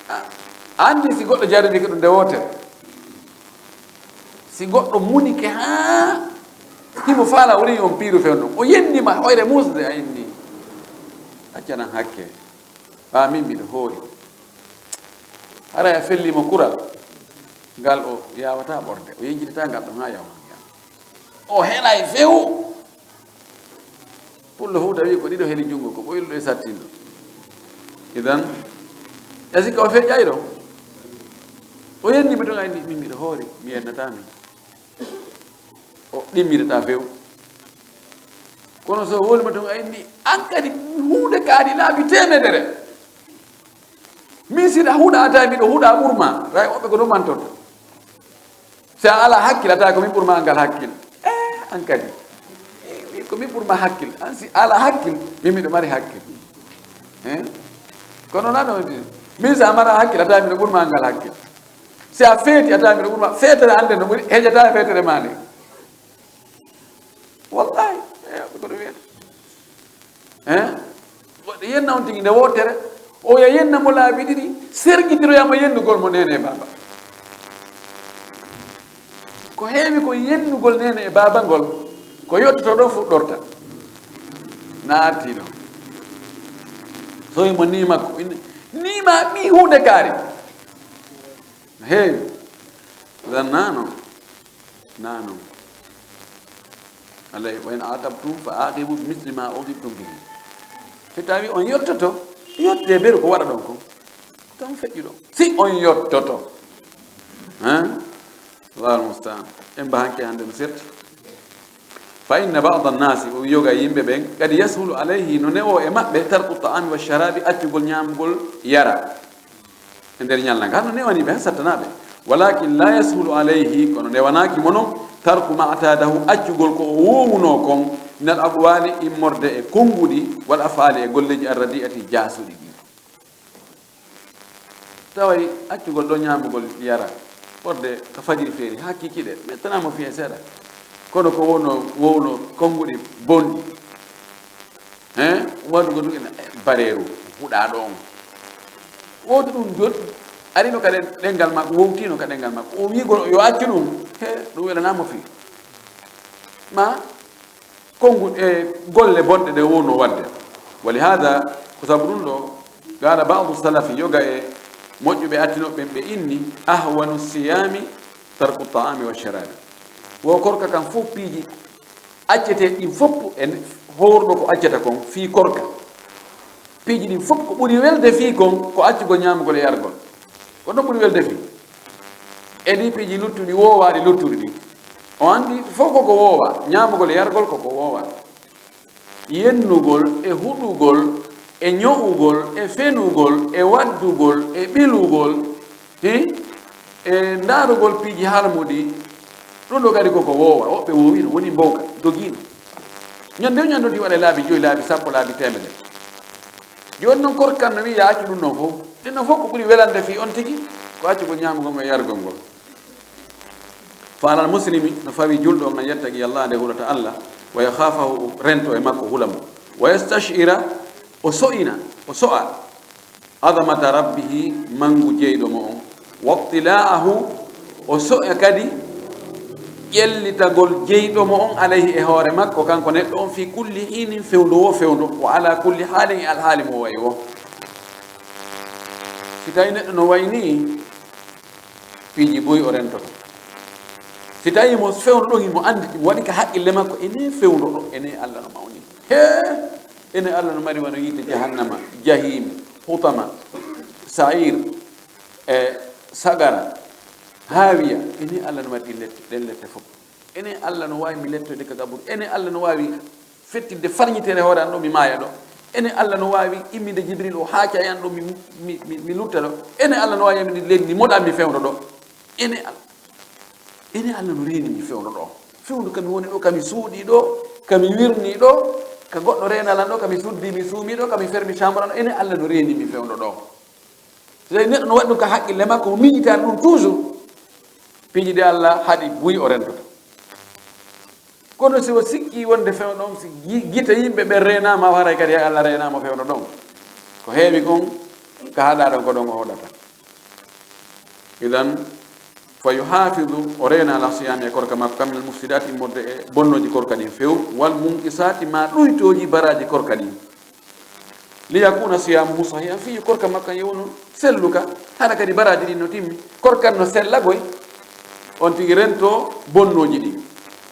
Ah, Anndi si goɗɗo jarribike ɗum nde wootere, si goɗɗo munike haa himo faala o rewi on piiru fewndo, o yenni ma hoyre muusde a inni, accanan hakke, ɓaa min miɗo hoori. Haray a fellii mo kural, ngal o yaawataa ɓorde, o yencitataa ngal ɗum haa yawmal qiyaama. O helay few. Pullo fuu tawi ko ɗiɗo heli junngo, ko ɓoyluɗo e sattindo. Idan, e sikka o feƴƴay ɗo. O yenni mi tun, a inni, min miɗo hoori, mi yennataa mi. O ɗimmitata few. Kono so o woni ma tun, a inni, an kadi huunde kaari laabi teemedere. Min si a huɗataa, miɗo huɗa ɓurma, ray woɓɓe ko ɗum mantorta. Si a alaa hakkil, a tawa ko min ɓurma ngal hakkil. Eh, an kadi. Eh, ko min ɓurma hakkil. An si a alaa hakkil, min miɗo mari hakkil. Eh? Kono non non, min si a mara hakkil, a tawa miɗo ɓurma ngal hakkil. Si a feeti, a tawa miɗo ɓurma. Feetere an nden no ɓuri, heƴataa feetere maa nden. Wallahi, eh, ko ɗum wiyata. Eh? Waɗa yenna on tigi nde wootere, o ya yenna mo laabi ɗiɗi, sergitiroya mo yennugol mo neene e baaba. Ko heewi ko yennugol neene e baaba ngol, ko yottoto ɗo fuɗɗorta. Na arti ɗo. So mo ni makko, in-, ni ma ɓi huunde kaari. Heewi. Zannano. Naa non. Alay, "Wa in aqabtum fa aqibu bi misli ma uqibtum bihi." Si tawi on yottoto, yottee beru ko waɗa ɗon kon. Tan feƴƴu ɗon. Si on yottoto. Hein? Allahu musta'an. En mba hanke hannde no serti. "Fa inna ba'da an-nasi", o yoga yimɓe ɓen, "qad yashulu alayhi", no newo e maɓɓe, "tarku ta'ami wa sharabi", accugol ñaamugol yara. E nder ñalnga ngal no newani ɓe, sattanaa ɓe. "Walakin la yashulu alayhi", kono newanaaki mo non, "tarku ma atadahu", accugol ko o woowunoo kon, "min al aqwali", immorde e konnguɗi, "wal af'ali", e golleeji, "arradi'ati", jaasuɗi ɗi. Taway accugol ɗo ñaamugol yara, ɓorde ka fajiri feeri haa kikiɗe, mettanaama fiye seeɗa. Kono ko wonno, wowno konnguɗi bonɗi. Hein? Waɗugo ɗum ene bareeru, huɗaaɗo on. Wowti ɗum jot, arino ka ɗen-, ɗenngal makko, wowtino ka ɗenngal makko. O wiigol yo accu ɗum, he, ɗum welanaama fii. Ma, konngu e golle bonɗe ɗe wowno waɗde. Wa li hada, ko sabu ɗum ɗo, qala ba'du salafi, yoga e moƴƴuɓe attinooɓe ɓen, ɓe inni, "Ahwanu siyami tarku ta'ami wa sharabi." Wo korka kan fof piiji accetee ɗin fof e hoorɗo ko accata kon fii korka. Piiji ɗin fof ko ɓuri welde fii kon ko accugol ñaamugol e yargol. Ko ɗon ɓuri welde fii. E ɗi piiji luttuɗi woowaaɗi luttuɗi ɗin. O anndi fof koko woowa, ñaamugol e yargol koko woowa. Yennugol, e huɗugol, e ño'ugol, e fenugol, e waddugol, e ɓilugol, hi? E ndaarugol piiji harmuɗi, ɗum ɗo kadi koko woowa, woɓɓe woowino, woni mbowka, dogiino. Ñande o ñande o waɗa laabi joyi, laabi sappo, laabi teemedere. Jooni noon korka kan no wi'i, "Yo accu ɗum noon fof." Ɗin noon fof ko ɓuri welande fii on tigi, ko accugol ñaamugol ngol e yargol ngol. Fa alal muslimi, no fawi julɗo on, an yattaqi Allah, nde hulata Allah, wa yakhafahu, o rento e makko, hula mo. Wa yastash'ira, o so'ina, o so'a, azamata rabbihi, mangu jeyɗo mo on. Wa ittila'ahu, o so'a kadi ƴellitagol jeyɗo mo on alayhi e hoore makko, kanko neɗɗo on, fi kulli hinin, fewndo wo fewndo, wa ala kulli halin, e alhaali mo wayi wo. Si tawi neɗɗo no wayi nii, piiji buy o rentoto. Si tawi mo fewndo ɗon, himo anndi, mo waɗi ka haqqille makko, ene fewndo ɗo, ene Allah no mawni. He, ene Allah no mari wano yiite jahannama, jahim, hutama, sa'ir, e sagara, haawiya, ene Allah no mari ɗin lette, ɗen lette fof. Ene Allah no waawi mi lettoyde ka gaburu. Ene Allah no waawi fettinde farñitere hoore an ɗo, mi maaya ɗo. Ene Allah no waawi imminde Jibril o haaca e an ɗo, mi, mi, mi, mi lutta ɗo. Ene Allah no waawi imminde leydi ndi moɗa mi fewndo ɗo. Ene Al-, ene Allah no reeni mi fewndo ɗo. Fewndo ka mi woni ɗo, ka mi suuɗi ɗo, ka mi wirni ɗo, ka goɗɗo reena lan ɗo, ka mi suddi, mi suumi ɗo, ka mi fermi chambre an ɗo. Ene Allah no reeni mi fewndo ɗo. So tawi neɗɗo no waɗi ɗum ka haqqille makko, o miijita ɗum toujours, piiji ɗi Allah haɗi buy o rentoto. Kono si o sikki wonde fewndo ɗon, si gi-, gite yimɓe ɓe reenaama, o haray kadi Allah reenaama fewndo ɗon. Ko heewi kon, ka haɗa ɗon ko ɗon o hoɗata. Idan, fa yuhafidu, o reena ala siyami e korka makko, kam minal mufsidati, immorde e bonnooji korka ɗin few, wal munqisati, ma ɗuytooji baraaji korka ɗin. Li yakuna siyamuhu sahihan, fii korka makko kan yo wonu selluka, hara kadi baraaji ɗin no timmi, korka kan no sella goy, on tigi rento bonnooji ɗin.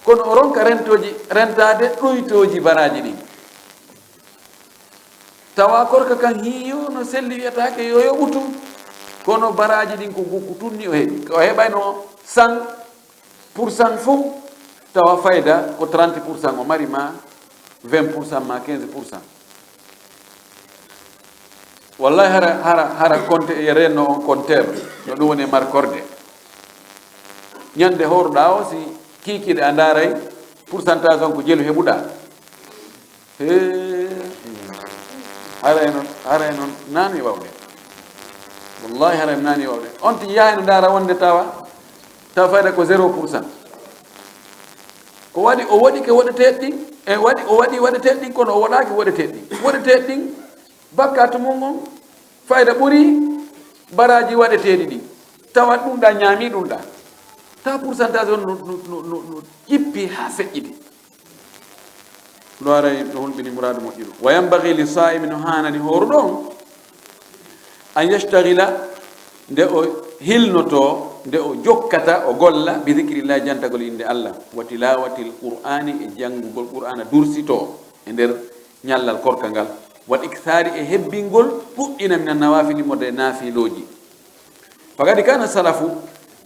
Kono o ronka rentooji, rentaade ɗuytooji baraaji ɗin. Tawa korka kan hiyo no selli, wiyataake yo yoɓu tun. Kono baraaji ɗin ko gukku tun ni o heɓi. O heɓayno cent pour cent fof, tawa fayda ko trente pour cent o mari, ma vingt pour cent, ma quinze pour cent. Wallahi, hara, hara, hara compte e renno on compteur, no ɗum woni e markorde. Ñande hooruɗaa o, si kiikiiɗe a ndaaray, pourcentage on ko jelu heɓuɗaa. Hee, haray noon, haray noon naani wawde. Wallahi, haray naani wawde. On tigi yahay no ndaara wonde tawa, tawa fayda ko zéro pour cent. Ko waɗi, o waɗi ke waɗeteeɗi ɗin, e waɗi, o waɗi waɗeteeɗi ɗin, kono o waɗaaki waɗeteeɗi ɗin. Waɗeteeɗi ɗin, bakkaatu mum on, fayda ɓuri baraaji waɗeteeɗi ɗin. Tawa ɗum ɗa ñaami ɗum ɗa. Tawa pourcentage on no, no, no, no, no jippi haa feƴƴiti. Ɗo aray ɗo hulɓini muraadu moƴƴuɗo. Wa yanbaghi li saa'imi, no haanani hooruɗo on, an yashtagila, nde o hilnoto, nde o jokkata, o golla, bi dhikrillahi, jantagol innde Allah, wa tilawatil qur'ani, e janngugol qur'ana, dursito e nder ñallal korka ngal, wal ikthari, e hebbingol, ɗuɗɗina, minan nawafili, immorde e naafilooji. Faqad kana salafu,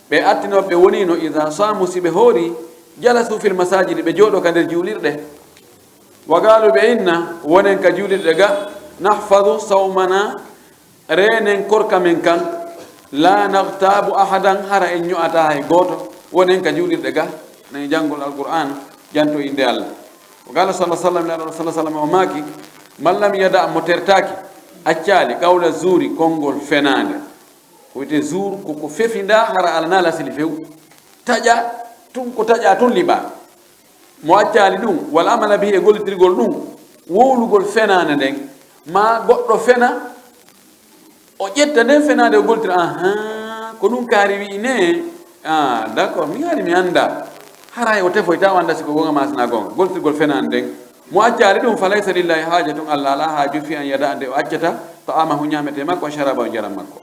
ɓe attinooɓe ɓe woniino, idha saamu, si ɓe hoori, jalasu fil masajidi, ɓe jooɗo ka nder juulirɗe. Wa qalu, ɓe inna, wonen ka juulirɗe ga, nahfadu sawmana, reenen korka men kan, la naghtabu ahadan, hara en ño'ata hay gooto, wonen ka juulirɗe ga, nayi janngol Alqur'aan, janto innde Allah. Wa qala sallallahu alaihi wasallam, Nulaaɗo sallallahu alaihi wasallam o maaki, man lam yada, mo tertaaki, accaali, qawla zuuri, konngol fenaande. Ko wiyetee zuur, ko ko fefindaa hara alaa naala sili few. Taƴa tun, ko taƴa tun liɓaa. Mo accaali ɗum, wal amala bihi, e gollitirgol ɗum, wowlugol fenaande nden, ma goɗɗo fena, o ƴetta nden fenaande o gollitira, ahan, ko ɗum kaari wi'i ne, ah, d'accord, mi ari mi annda. Haray o tefoyta o annda si ko goonga ma si na goonga. Gollitirgol fenaande nden. Mo accaali ɗum, fa laysa lillahi haajatun, Allah alaa haaju fi an yada, nde o accata, ta'amahu, ñaametee makko, wa sharaba, njaram makko.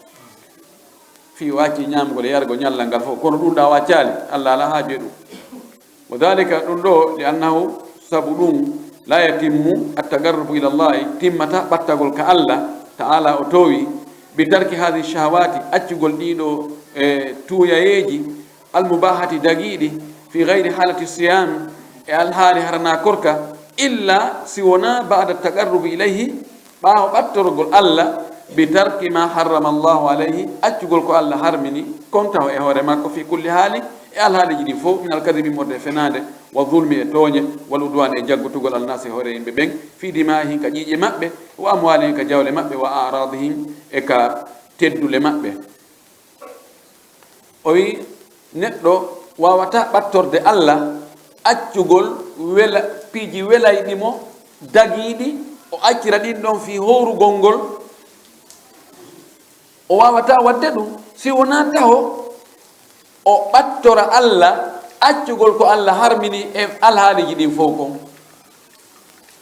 Fii o acci ñaamgol e yargol ñallal ngal fof, kono ɗum ɗa o accaali, Allah alaa haaju e ɗum. Wa dhalika, ɗum ɗo, li annahu, sabu ɗum, la yatimmu at-taqarrubu ila Allahi, timmata ɓattagol ka Allah, ta'ala o toowi, bi tarki hadhihi shahawati, accugol ɗiɗo e tuuyayeeji, al-mubahati, dagiiɗi, fi ghayri halati siyam, e alhaali harana korka, illa, si wonaa, ba'da taqarrubi ilayhi, ɓaawo ɓattorgol Allah, bi tarki ma harrama Allahu alayhi, accugol ko Allah harmini, kon taho e hoore makko, fi kulli haali, e alhaaliiji ɗin fof, min al-kadhibi, immorde e fenaande, wa zulmi, e tooñe, wal udwaan, e jaggutugol, al-naasi, e hoore yimɓe ɓen, fi dimaa'ihim, ka ƴiiƴe maɓɓe, wa amwaalihim, ka jawle maɓɓe, wa a'raadihim, e ka teddule maɓɓe. O wi'i, neɗɗo waawataa ɓattorde Allah, accugol wela-, piiji welayɗi mo, dagiiɗi, o accira ɗin ɗon fii hoorugol ngol. O waawataa waɗde ɗum si wonaa taho o ɓattora Allah, accugol ko Allah harmini e alhaaliiji ɗin fof kon.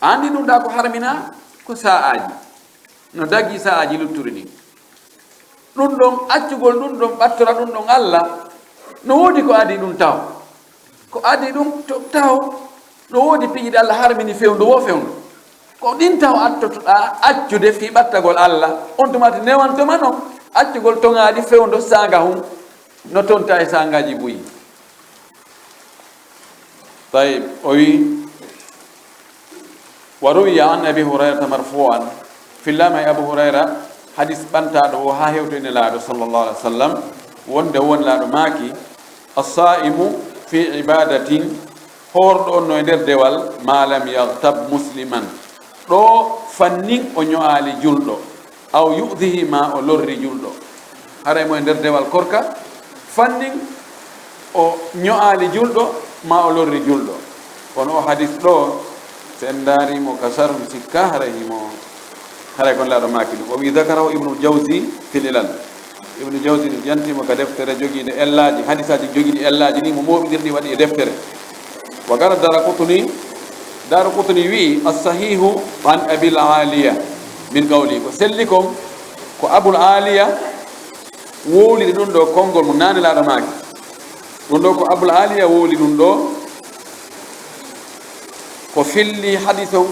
A anndi ɗum ɗa ko harminaa ko sa'aaji. No dagii sa'aaji luttuɗi ɗin. Ɗum ɗon, accugol ɗum ɗon, ɓattora ɗum ɗon Allah, no woodi ko adii ɗum taho. Ko adii ɗum to-, taho, no woodi piiji ɗi Allah harmini fewndo wo fewndo. Ko ɗin taho attotoɗaa accude fii ɓattagol Allah. On tuma ti newantoma non, accugol toŋaaɗi fewndo saanga hun, no tonta e saangaaji buy. Tayyib, o wi, wa ruwiya an Abi Hurayrata marfu'an, fillaama e Abu Hurayra, hadis ɓantaaɗo o haa hewtoyi Nelaaɗo sallallahu alaihi wasallam, wonde won laaɗo maaki, as-saa'imu fi ibadatin, hoorɗo on no e nder dewal, ma lam yaghtab musliman, ɗo fannin o ño'aali julɗo, aw yu'dhihi, ma o lorri julɗo. Haray mo e nder dewal korka, fannin o ño'aali julɗo, ma o lorri julɗo. Kono o hadis ɗo, si en ndaari mo ka sarhu sikka, haray himo, haray kon laaɗo maaki ɗum. O wi, dhakarahu Ibnul Jawzi fil Ilal. Ibnu Jawzi no jantii mo ka deftere jogiinde ellaaji, hadisaaji jogiiɗi ellaaji ni, mo mooɓindirɗi waɗi e deftere. Wa qala Daraqutni, Daraqutni wi'i, "As-sahihu an Abil Aliya min qawli." Ko selli kon, ko Abul Aliya wowliri ɗum ɗo konngol mum, naane laaɗo maaki. Ɗum ɗo ko Abul Aliya wowli ɗum ɗo, ko filli hadis on,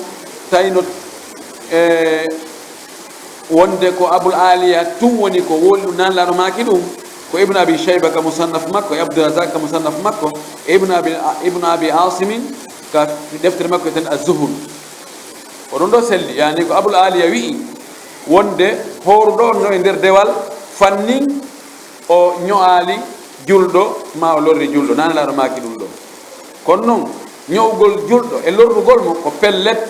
tawno, e, wonde ko Abul Aliya tun woni ko wowli ɗum, naane laaɗo maaki ɗum, ko Ibnu Abi Shayba ka musannaf makko, e Abdurrazak ka musannaf makko, e Ibnu Abi, Ibnu Abi Asimin ka deftere makko wi'eten Az-Zuhud. Ko ɗum ɗo selli, yani ko Abul Aliya wi'i wonde hooruɗo on no e nder dewal fannin o ño'aali julɗo, ma o lorri julɗo, naane laaɗo maaki ɗum ɗo. Kono non, ño'ugol julɗo e lorrugol mo ko pellet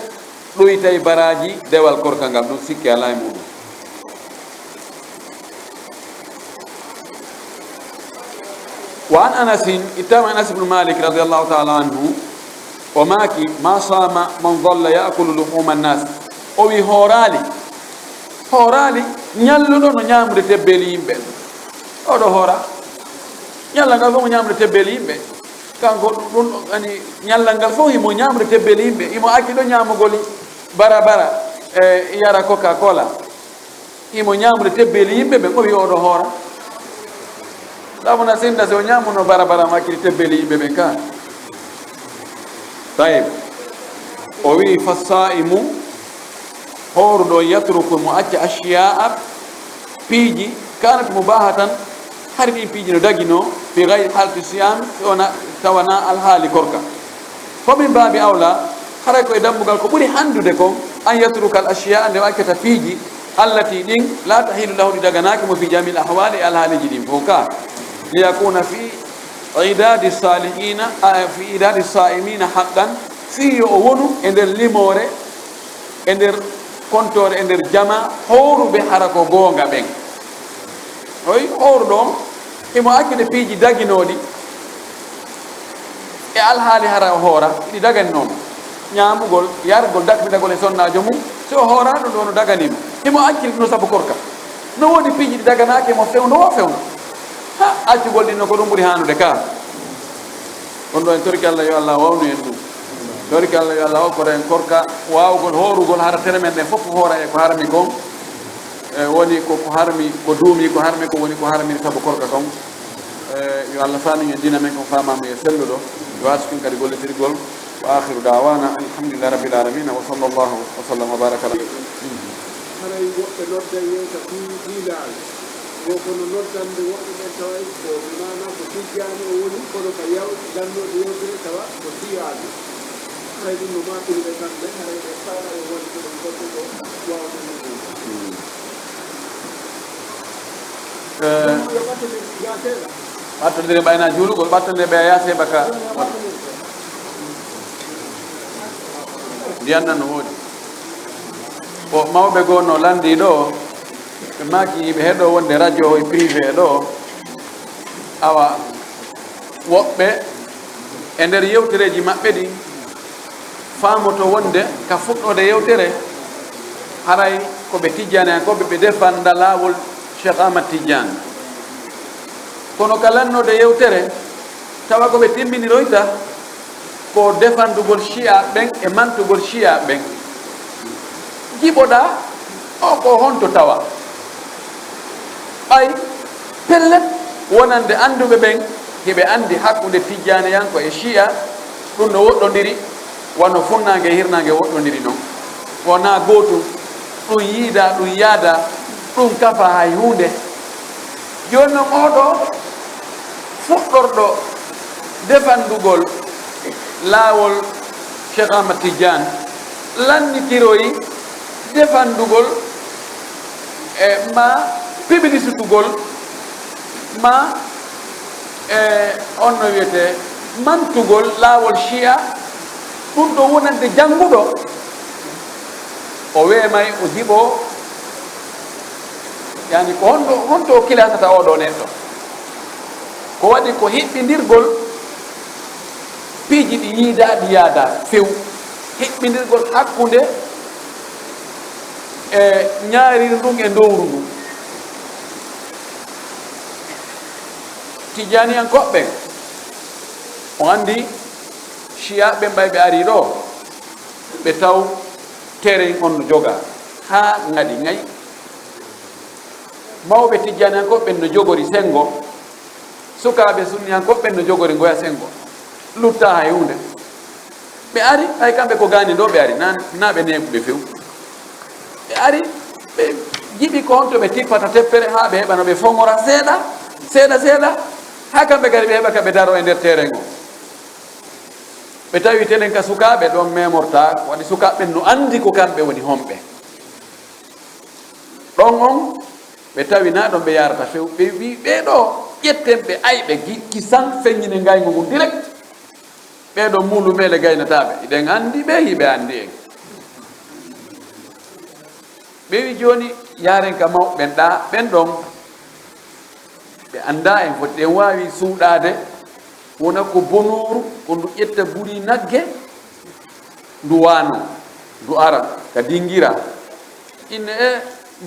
ɗuytay baraaji dewal korka ngal, ɗum sikke alaa e muɗum. Wa an Anasin, ittama Anas ibn Malik radiyallahu ta'ala anhu, o maaki, "Ma sama man dhalla ya'kulu luhuma nas." O wi hooraali, hooraali, ñalluɗo no ñaamude tebbeeli yimɓe. Oɗo hoora, ñalla ngal fof mo ñaamude tebbeeli yimɓe. Kanko ɗum, ɗum, ani, ñalla ngal fof himo ñaamude tebbeeli yimɓe. Himo acci ɗo ñaamugol bara bara, e yara Coca-Cola. Himo ñaamude tebbeeli yimɓe ɓen, o wi oɗo hoora. Ɗa mo na senda si o ñaamuno bara bara mo acciri tebbeeli yimɓe ɓen ka. Tayib. O wi, "Fa sa'imu, hooruɗo, yatruku, mo acca, ashiya'a, piiji, kanat mubahatan, hari ɗin piiji no dagino, fi ghayri halati siyam, si wona, tawa na alhaali korka." Fa min babi awla, haray ko e dambugal ko ɓuri handude kon, an yatruka al ashiya, nde o accata piiji, allati, ɗin, la tahilu lahu, ɗi daganaaki mo, fi jami'il ahwali, e alhaaliji ɗin fof ka. Li yakuna fi idadi salihina, a, fi idadi saimina haqqan, fii yo o wonu e nder limoore, e nder kontoore, e nder jama hooruɓe hara ko goonga ɓen. Oy, hooruɗo on, himo accude piiji daginooɗi e alhaali hara o hoora, ɗi dagani non. Ñaamugol, yargol, dakmitagol e sonnaajo mum, si o hoora ɗum ɗo no dagani mo. Himo acciri ɗum sabu korka. No woodi piiji ɗi daganaaki mo fewndo o fewndo. Ha, accugol ɗin no ko ɗum ɓuri haanude ka. Ɗum ɗo en torki Allah yo Allah wawnu en ɗum. Torki Allah yo Allah hokkoto en korka, waawugol hoorugol hara tere men ɗen fof hoora e ko harmi kon. E, woni ko, ko harmi, ko duumi, ko harmi, ko woni ko harmi sabu korka kon. E, yo Allah faami en diina men kon, faamamu e selluɗo. Yo arsukin kadi gollitirgol. Wa akhiru da'wana alhamdulillahi rabbil alamin. Wa sallallahu wa sallam wa baraka ala. Haray woɓɓe nodda yewta fii fiilaali. Wo kono noddande woɓɓe ɓen tawa ko, bi maana ko tijjaani o woni, kono ka yaw-, lanndooɓe yewtere tawa ko siyaaɓe. Haray ɗum no maakiri ɓe kamɓe, haray ɓe faala e wonde ko ɗum goɗɗo ko waawata ɗum ɗum. Eh, ɗum yo ɓattondir gaa seeɗa. Ɓattondire ɓayna juulugol, ɓattondire ɓe yaa seeɓa ka. Ɗum yo ɓattondir. Ndiyan nan no woodi. Ko mawɓe goo no lanndii ɗoo, ɓe maaki ɓe heɗoo wonde radio e privé ɗoo, awa woɓɓe e nder yewtereeji maɓɓe ɗin faamoto wonde ka fuɗɗoode yewtere, haray ko ɓe tijjaaniyankooɓe, ɓe defanda laawol Cheikh Ahmad Tidiane. Kono ka lannoode yewtere, tawa ko ɓe timminiroyta ko defandugol Shi'a ɓen e mantugol Shi'a ɓen. Jiɓoɗaa o ko honto tawa? Ɓay pellet, wonande annduɓe ɓen, hiɓe anndi hakkunde tijjaaniyanko e Shi'a, ɗum no woɗɗondiri, wano funnaange e hirnaange woɗɗondiri non. Wonaa gootum, ɗum yiidaa, ɗum yaadaa, ɗum kafaa hay huunde. Jooni non, oo ɗoo fuɗɗorɗo defandugol laawol Cheikh Ahmad Tidiane lannitiroyi defandugol e ma piblisitugol ma e on no wiyetee mantugol laawol Shi'a, ɗum ɗo wonande jannguɗo, o weemay, o jiɓoo, yani ko honɗo, honto o kilasata oo ɗoo neɗɗo? Ko waɗi ko hiɓɓindirgol piiji ɗi yiidaa, ɗi yaadaa few, hiɓɓindirgol hakkunde e ñaariri ndun e ndowru ndun. Tijjaaniyankooɓe ɓen, on anndi Ciya ɓen, ɓay ɓe arii ɗoo, ɓe taw tereŋ on no jogaa haa ŋadi ŋay. Mawɓe Tijjaaniyankooɓe ɓen no jogori senngo, sukaaɓe Sunniyankooɓe ɓen no jogori ngoya senngo, luttaa hay huunde. Ɓe ari, hay kamɓe ko gaani ɗoo ɓe ari, naa, naa ɓe neeɓuɓe few. Ɓe ari, ɓe jiɓi ko honto ɓe tippata teppere haa ɓe heɓa no ɓe foŋora seeɗa, seeɗa, seeɗa, haa kamɓe kadi ɓe heɓa ka ɓe daroo e nder tereŋ on. Ɓe tawi telen ka sukaaɓe ɗon memortaa, waɗi sukaaɓe ɓen no anndi ko kamɓe woni honɓe. Ɗon on, ɓe tawi naa ɗon ɓe yaarata few, ɓe wi'i, "Ɓee ɗoo, ƴetten ɓe, ay ɓe gi-, kisan feññinen ngayngu ngun direct." Ɓee ɗoo mulu meele gaynataa ɓe. Hiɗen anndi ɓe, hiɓe anndi en. Ɓe wi'i, "Jooni, yaaren ka mawɓe ɓen ɗaa, ɓen ɗon, ɓe anndaa en, foti ɗen waawi suuɗaade, wona ko bonooru, ko ndu ƴetta guri nagge, ndu waano, ndu ara ka dingira." Inne e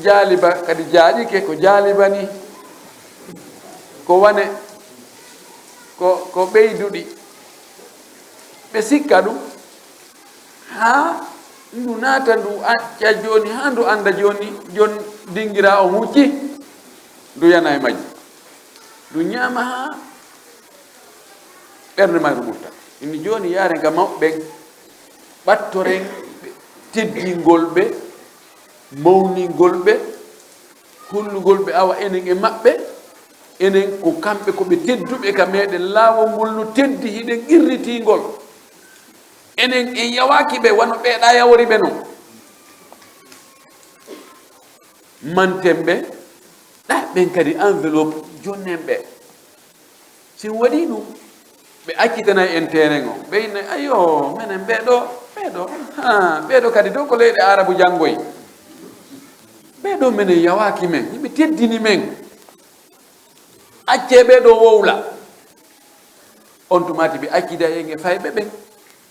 jaaliba kadi jaaƴike, ko jaaliba ni, ko wane, ko, ko ɓeyduɗi. Ɓe sikka ɗum, haa ndu naata, ndu acca jooni, haa ndu annda jooni, jon dingira o hucci, ndu yana e majji. Ndu ñaama haa ɓernde mayru ɓurta. Inni jooni yaaren ka mawɓe ɓen, ɓattoren ɓe, teddingol ɓe, mawningol ɓe, hollugol ɓe awa enen e maɓɓe, enen ko kamɓe ko ɓe tedduɓe ka meɗen, laawol ngol no teddi, hiɗen qirritingol. Enen en yawaaki ɓe wano ɓee ɗaa yawori ɓe non. Manten ɓe, ɗa ɓen kadi enveloppe jonnen ɓe. Si on waɗii ɗum, ɓe accitanay en teeren on. Ɓe innay, "Ayo, menen ɓee ɗoo, ɓee ɗoo, haa, ɓee ɗoo kadi dow ko leyɗe Aarabu janngoyi. Ɓee ɗoo menen yawaaki men, hiɓe teddini men. Accee ɓee ɗoo wowla." On tumaati ɓe acciday en e fayɓe ɓen.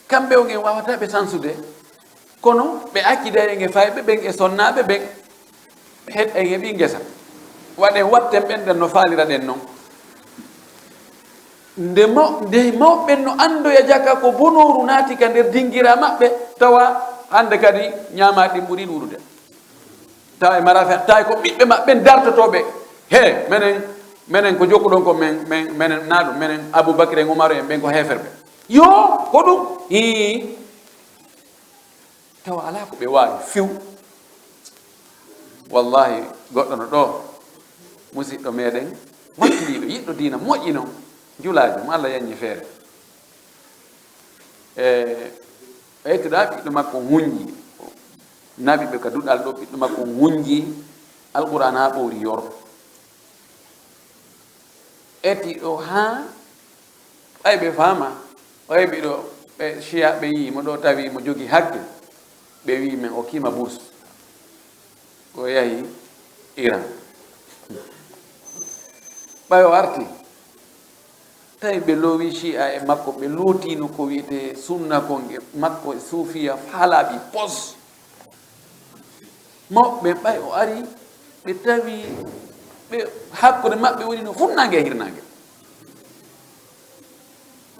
Kamɓe on en waawataa ɓe sansude. Kono ɓe acciday en e fayɓe ɓen e sonnaaɓe ɓen. Heɗ en heɓii ngesa. Waɗen, watten ɓen ɗen no faaliraɗen non. Nde maw-, nde mawɓe ɓen no anndoya jaka ko bonooru naati ka nder dingira maɓɓe, tawa hannde kadi ñaamaaɗi ɗin ɓurii ɗuuɗude. Tawa e mara fe-, tawa ko ɓiɓɓe maɓɓe ɓen dartotooɓe. He, menen, menen ko jokkuɗon ko men, men, menen naa ɗum, menen Abubakar en Umaru en ɓen ko heeferɓe. Yo, ko ɗum? Hii. Tawa alaa ko ɓe waawi few. Wallahi, goɗɗo no ɗoo, musiɗɗo meɗen, wattiliiɗo, yiɗɗo diina, moƴƴi non, julaajo, mo Allah yanñi feere. E, ɓeytoɗaa ɓiɗɗo makko hunji, naɓi ɓe ka duɗal ɗo, ɓiɗɗo makko hunji, Alquraan haa ɓowri yor. Eti ɗo haa ɓay ɓe faama, ɓay ɓiɗo ɓe ciya ɓe yii mo ɗo, tawi mo jogi hakke, ɓe wi men o kima bourse, o yahi Iran. Ɓay o arti, tawi ɓe loowi ciya e makko, ɓe lootino ko wiyetee sunna kon e makko e suufiya faa laaɓi pos. Mawɓe ɓen ɓay o ari, ɓe tawi ɓe hakkunde maɓɓe woni no funnaange e hirnaange.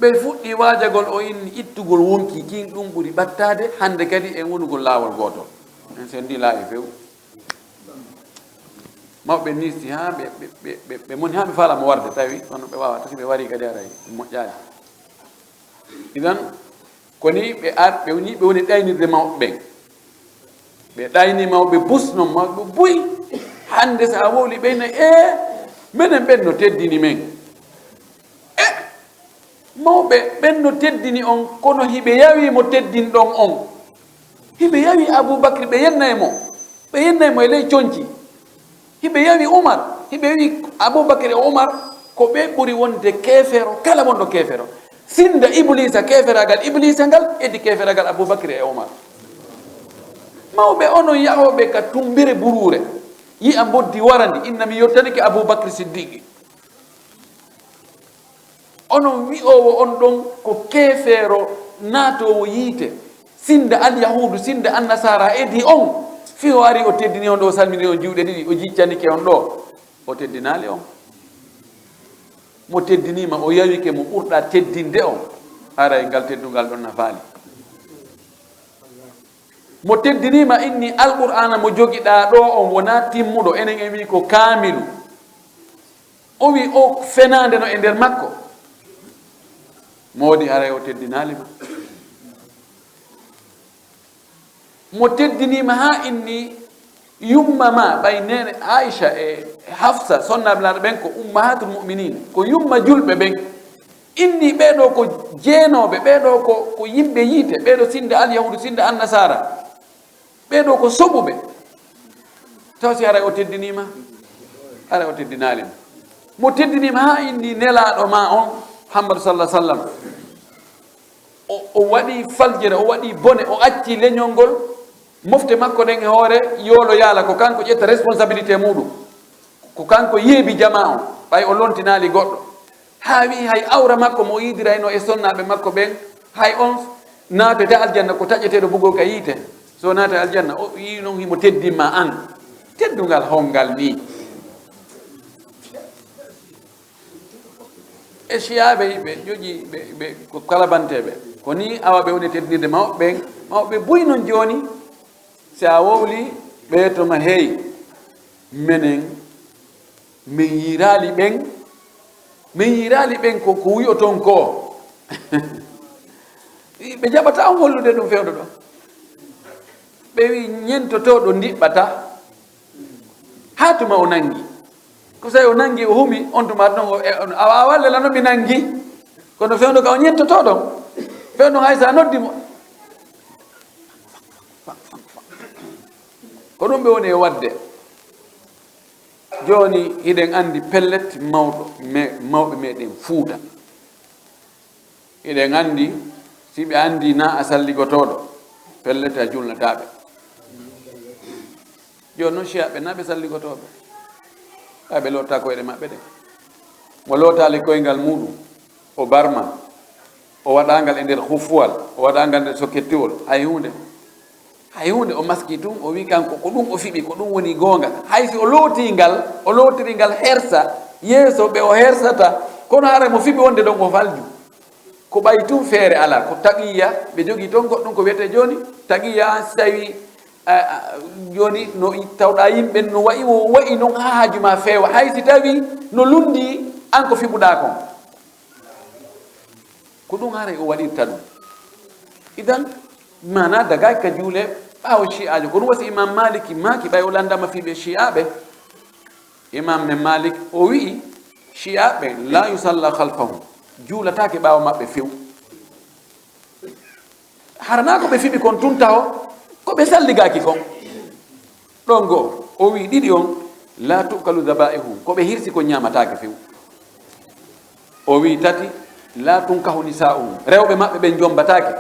Ɓe fuɗɗi waajagol o inni ittugol wonki kin, ɗum ɓuri ɓattaade hannde kadi en wonugol laawol gootol. En senndi laawi few. Mawɓe niisti haa ɓe, ɓe, ɓe, ɓe, ɓe moni haa ɓe faala mo warde, tawi kono ɓe waawataa, si ɓe warii kadi haray moƴƴaali. Idan, ko ni ɓe ar-, ɓe woni, ɓe woni ɗaynirde mawɓe ɓen. Ɓe ɗayni mawɓe bus non, mawɓe buy. Hannde so a wowli ɓe ne, ee, menen ɓen no teddini men. E, mawɓe ɓen no teddini on, kono hiɓe yawi mo teddinɗon on. Hiɓe yawi Abubakri, ɓe yennay mo. Ɓe yennay mo e ley conci. Hiɓe yawi Umar, hiɓe wi Abubakar e Umar ko ɓe ɓuri wonde keefeero, kala wonɗo keefeero. Sinda Ibliisa, keeferaagal Ibliisa ngal, edi keeferaagal Abubakar e Umar. Mawɓe onon yahooɓe ka tumbere buruure, yi'a mboddi warandi, inna mi yottanike Abubakar Siddiqi. Onon wi'oowo on ɗon ko keefeero naatoowo yiite, sinda alyahuudu, sinda annasaara edi on, fii o ari o teddini on ɗo, o salmini on juuɗe ɗiɗi, o jiccanike on ɗo, o teddinaali on. Mo teddiniima, o yawike mo ɓurɗa teddinde on, haray ngal teddungal ɗon nafaali. Mo teddiniima inni Alqur'aana mo jogiɗaa ɗoo on wonaa timmuɗo, enen en wi'i ko kaamilu. O wi'i o fenaande no e nder makko. Moodi haray o teddinaali ma. Mo teddiniima haa inni yumma ma, ɓay neene Aisha e Hafsa, sonnaaɓe Laamɗo ɓen ko ummahatul mu'minin, ko yumma julɓe ɓen. Inni ɓee ɗoo ko jeenooɓe, ɓee ɗoo ko, ko yimɓe yiite, ɓee ɗoo sinda alyahuudu, sinda annasaara, ɓee ɗoo ko soɓuɓe. Taw si haray o teddiniima? Haray o teddinaali ma. Mo teddiniima haa inni nelaaɗo ma on, Muhammadu sallallahu alaihi wasallam. O, o waɗi faljere, o waɗi bone, o acci leñol ngol, mofte makko ɗen e hoore yoolo yaala, ko kanko ƴetta responsabilité muɗum, ko kanko yeebi jamaa on, ɓay o lontinaali goɗɗo. Haa wi'i hay awra makko mo o yiidirayno e sonnaaɓe makko ɓen, hay on naatoyta aljanna ko taƴeteeɗo bugol ka yiite. So naata aljanna, o yi'i non himo teddin ma an. Teddungal hongal nii? E Shi'aaɓe, ɓe joƴi, ɓe, ɓe ko kalabanteeɓe. Ko nii awa ɓe woni teddinirde mawɓe ɓen. Mawɓe buy non jooni, si a wowli ɓe to ma, hey, menen, min yiiraali ɓen, min yiiraali ɓen ko, ko wi'oton ko. Ɓe jaɓataa on hollude ɗum fewndo ɗon. Ɓe wi'i ñentotooɗo ndiɓɓata. Haa tuma o nangi. Ko so o nangi, o humi, on tuma ɗon o, e, on, awa, awa, lela no mi nangi. Kono fewndo ka o ñentotooɗo. Fewndo hay sa noddi mo. Ko ɗum ɓe woni e waɗde. Jooni hiɗen anndi pellet mawɗo, me-, mawɓe meɗen Fuuta. Hiɗen anndi, si ɓe anndi na a salligotooɗo, pellet a julnataa ɓe. Jooni non Shi'aaɓe na ɓe salligotooɓe. Ɓay ɓe loottaa koyɗe maɓɓe ɗen. Mo lootaali koyngal muɗum, o barma, o waɗaangal e nder huffuwal, o waɗaangal nder sokettiwol, hay huunde. Hay huunde, o maski tun, o wi'i kanko ko ɗum o fiɓi, ko ɗum woni goonga. Hay si o lootii ngal, o lootiri ngal hersa, yeeso ɓe o hersata, kono hara mo fiɓi wonde ɗon o falju. Ko ɓay tun feere alaa, ko taqiya ɓe jogii ton, goɗɗum ko wiyetee jooni taqiya, si tawii, a, a, jooni no i-, tawɗaa yimɓe no wa'i, wo wa'i non haa haaju maa feewa, hay si tawii no lunndii an ko fiɓuɗaa kon. Ko ɗum haray o waɗirta ɗum. Idan, maanaa dagaaki ka juule ɓaawo Shi'aajo. Ko ɗum wasi Imam Maliki maaki, ɓay o lanndama fii ɓe Shi'aaɓe. Imam men Malik, o wi'i, Shi'aaɓe, "La yusalla khalfahum." Juulataake ɓaawo maɓɓe few. Hara naa ko ɓe fiɓi kon tun taho, ko ɓe salligaaki kon. Ɗon goo, o wi'i ɗiɗi on, "La tu'kalu dhaba'ihuhum." Ko ɓe hirsi kon ñaamataake few. O wi'i tati, "La tunkahu nisa'uhum." Rewɓe maɓɓe ɓen jombataake.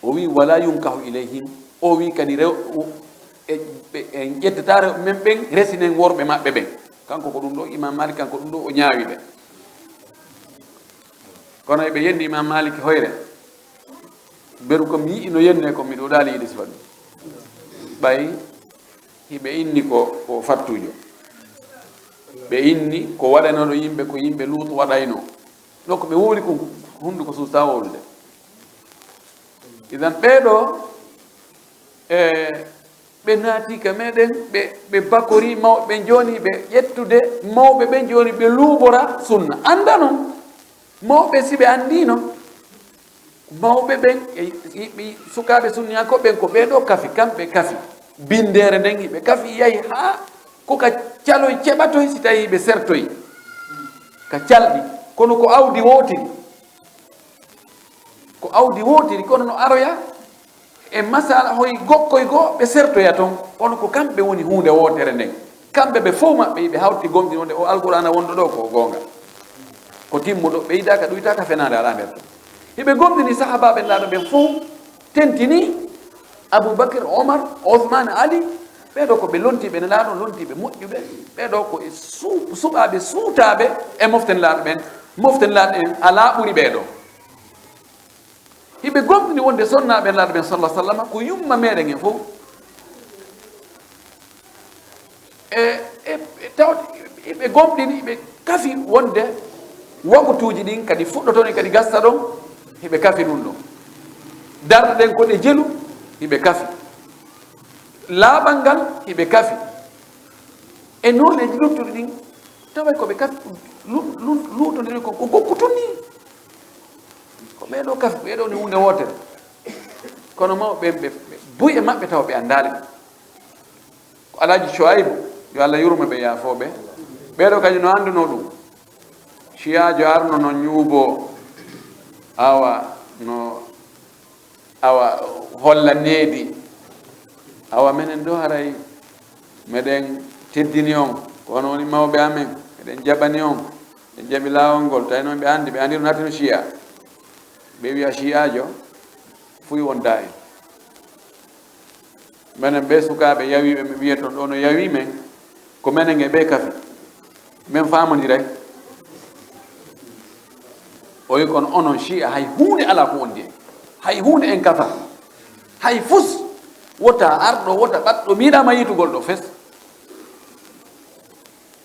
O wi'i, "Wala yunkahu ilayhim." O wi'i kadi rew-, o, e, ɓe, en ƴettataa rewɓe men ɓen, resinen worɓe maɓɓe ɓen. Kanko ko ɗum ɗo, Imam Malik kanko ɗum ɗo, o ñaawi ɓe. Kono eɓe yenni Imam Malik hoyre. Beru ko mi yi'i no yenne ko mi ɗuuɗaali yiɗi sifa ɗum. Ɓay hiɓe inni ko, ko fattuujo. Ɓe inni ko waɗanooɗo yimɓe, ko yimɓe Luutu waɗayno. Donc ɓe wowli ko hunduko suusa wowlude. Idan ɓee ɗoo, e, ɓe naati ka meɗen, ɓe, ɓe bakori mawɓe ɓen jooni, ɓe ƴettude mawɓe ɓen jooni, ɓe luubora sunna. Annda non, mawɓe si ɓe anndino, mawɓe ɓen, e, e, e, sukaaɓe sunniyankooɓe ɓen ko ɓee ɗoo kafi, kamɓe kafi. Binndeere nden hiɓe kafi yahi haa ko ka caloy ceɓatoy si tawii ɓe sertoy. Ka calɗi, kono ko awdi wootiri. Ko awdi wootiri, kono no aroya e masala hoy gokkoy goo ɓe sertoya ton, kono ko kamɓe woni huunde wootere nden. Kamɓe ɓe fow maɓɓe, ɓe hawti gomɗinonde o Alqur'aana wonɗo ɗoo ko goonga. Ko timmuɗo, ɓeydaaka, ɗuytaaka, fenaande alaa nder ton. Hiɓe gomɗini sahaabaaɓe Nelaaɗo ɓen fow, tentini Abu Bakr, Omar, Ousmane, Ali, ɓee ɗoo ko ɓe lontiiɓe Nelaaɗo, lontiiɓe moƴƴuɓe, ɓee ɗoo ko e su-, suɓaaɓe suutaaɓe e mofte Nelaaɗo ɓen, mofte Nelaaɗo ɓen alaa ɓuri ɓee ɗoo. Hiɓe gomɗini wonde sonnaaɓe Nelaaɗo ɓen, sallallahu alaihi wasallam, ko yumma meɗen en fow. E, e, e taw, hiɓe gomɗini, ɓe Kafi wonde waktuuji ɗin kadi fuɗɗotoni kadi gasta ɗon, hiɓe kafi ɗum ɗon. Darɗe ɗen ko ɗe jelu, hiɓe kafi. Laaɓal ngal, hiɓe kafi. E nooneeji luttuɗi ɗin, taway ko ɓe kafi, lu-, lu-, luutondiri ko, ko gokku tun ni. Ko ɓee ɗoo kafi, ɓee ɗoo ni huunde wootere. Kono mawɓe ɓen, ɓe, ɓe buy e maɓɓe tawa ɓe anndaali ɗum. Ko Alhaji Shuaibu, yo Allah yurmo ɓe, yaafoo ɓe. Ɓee ɗoo kañum no anndunoo ɗum. Siyaajo arno no ñuuboo, awa, no, awa, holla needi. Awa, menen ɗoo haray meɗen teddini on, ko on woni mawɓe amen, meɗen jaɓani on, ɓe jaɓi laawol ngol, tawi noon ɓe anndi, ɓe anndi ɗum nattino Siya. Ɓe wiya Siyaajo, fuy wontaa en. Menen ɓee sukaaɓe yawiiɓe, mi wiyeton ɗoo no yawii men, ko menen e ɓee kafi. Men faamondiray. O wi kon onon Shi'a hay huunde alaa ko wondi en. Hay huunde en kafa. Hay fus. Wota arɗo, wota ɓaɗɗo, mi yiɗaama yiitugol ɗoo fes.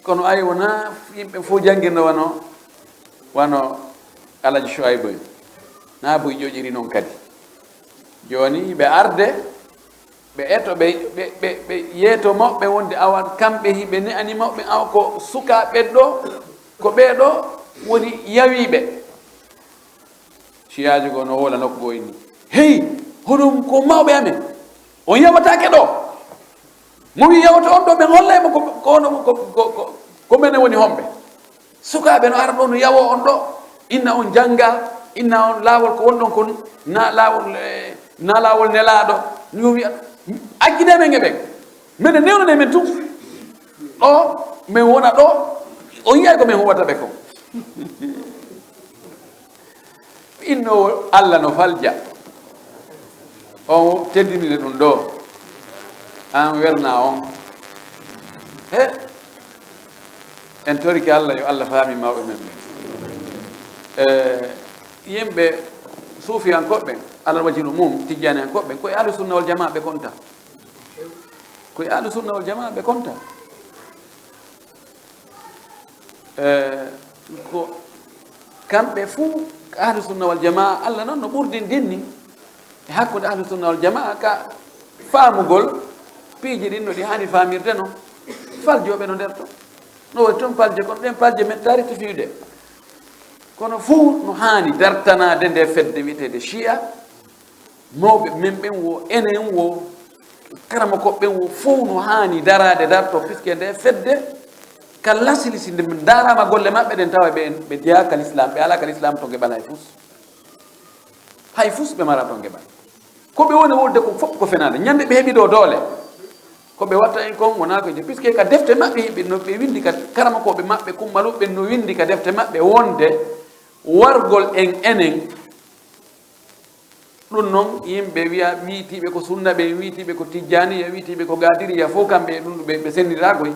Kono ay wonaa yimɓe fof janngirno wano, wano Alhaji Shuaibu en. Na buy ƴoƴiri noon kadi. Jooni ɓe arde, ɓe eto, ɓe, ɓe, ɓe, ɓe yeeto mawɓe wonde awa kamɓe hiɓe ne'ani mawɓe awa ko sukaaɓe ɗoo, ko ɓee ɗoo woni yawiiɓe. Siyaajo goo no woola nokku goo inni. Hey, hoɗum ko mawɓe amen. On yawataake ɗoo. Mo wi yawoto on ɗoo, ɓe hollay mo ko, ko ono, ko, ko, ko, ko menen woni homɓe. Sukaaɓe no ara ɗoo, no yawoo on ɗoo. Inna on jannga, inna on laawol ko wonɗon kon, na laawol, eh, na laawol nelaaɗo. Ni o wiya, accine men e ɓen. Menen newnane men tun. Ɗoo, men wona ɗoo. On yi'ay ko men huwata ɓe kon. Innoowo Alla no falja. On teddinire ɗum ɗoo. An werna on. He? En torike Alla, yo Alla faami mawɓe men ɓen. Eh, yimɓe suufiyankooɓe ɓen, Alla wajinu mum, tijjaaniyankooɓe ɓen, ko e Ahlu Sunna wal Jamaa ɓe konta. Ko e Ahlu Sunna wal Jamaa ɓe konta. Eh, ko kamɓe fuu Ahlu Sunna wal Jamaa, Alla noon no ɓurdindinni e hakkunde Ahlu Sunna wal Jamaa ka faamugol piiji ɗin no ɗi haani faamirde noon. Faljooɓe no nder ton. No waɗi toon palje, kono ɗeen palje mettaali tefiyude. Kono fuu no haani dartanaade nde fedde wiyeteende Shi'a. Mawɓe men ɓen wo, enen wo, karamokooɓe ɓen wo, fof no haani daraade, dartoo, puisque nde fedde ka lasili, si nde ndaaraama golle maɓɓe ɗen, tawa ɓe, ɓe jeyaa ka Lislaam, ɓe alaa ka Lislaam to ngeɓal hay fus. Hay fus ɓe maraa to ngeɓal. Ko ɓe woni wolde ko fof ko fenaande. Ñande ɓe heɓi ɗoo doole, ko ɓe watta en kon wonaa ko je, puisque ka defte maɓɓe, ɓe no, ɓe winndi ka, karamokooɓe maɓɓe, kummaluɓe ɓen no winndi ka defte maɓɓe wonde wargol en enen, ɗum noon, yimɓe wiya, wiitiiɓe ko sunna ɓe, wiitiiɓe ko tijjaaniya, wiitiiɓe ko gaadiriya, fof kamɓe e ɗum ɓe, ɓe senndiraa koy.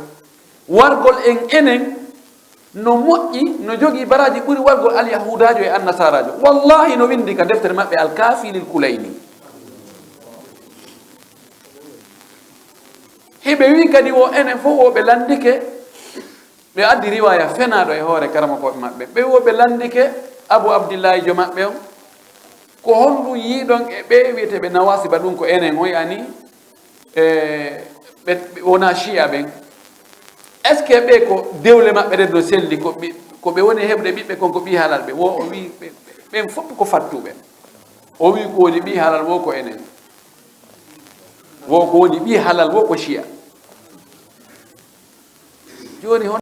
Wargol en enen no moƴƴi, no jogii baraaji ɓuri wargol alyahuudaajo e annasaraajo. Wallahi no winndi ka deftere maɓɓe Al-Kaafi lil Kulayni. Hiɓe wi'i kadi wo enen fof wo ɓe lanndike. Ɓe addi riwaaya fenaaɗo e hoore karamokooɓe maɓɓe. Ɓe wo ɓe lanndike Abu Abdillahi jo maɓɓe on. Ko honɗum yiiɗon e ɓe wiyeteeɓe Nawaasiba, ɗum ko enen on yani, e ɓe, ɓe wonaa Shi'a ɓen? Est-ce que ɓe ko dewle maɓɓe ɗen no selli, ko ɓi-, ko ɓe woni heɓde ɓiɓɓe kon ko ɓii halal ɓe? Wo o wi'i ɓe, ɓen fof ko fattuɓe. O wi'i ko woni ɓii halal wo ko enen. Wo ko woni ɓii halal wo ko Shi'a. Jooni, hono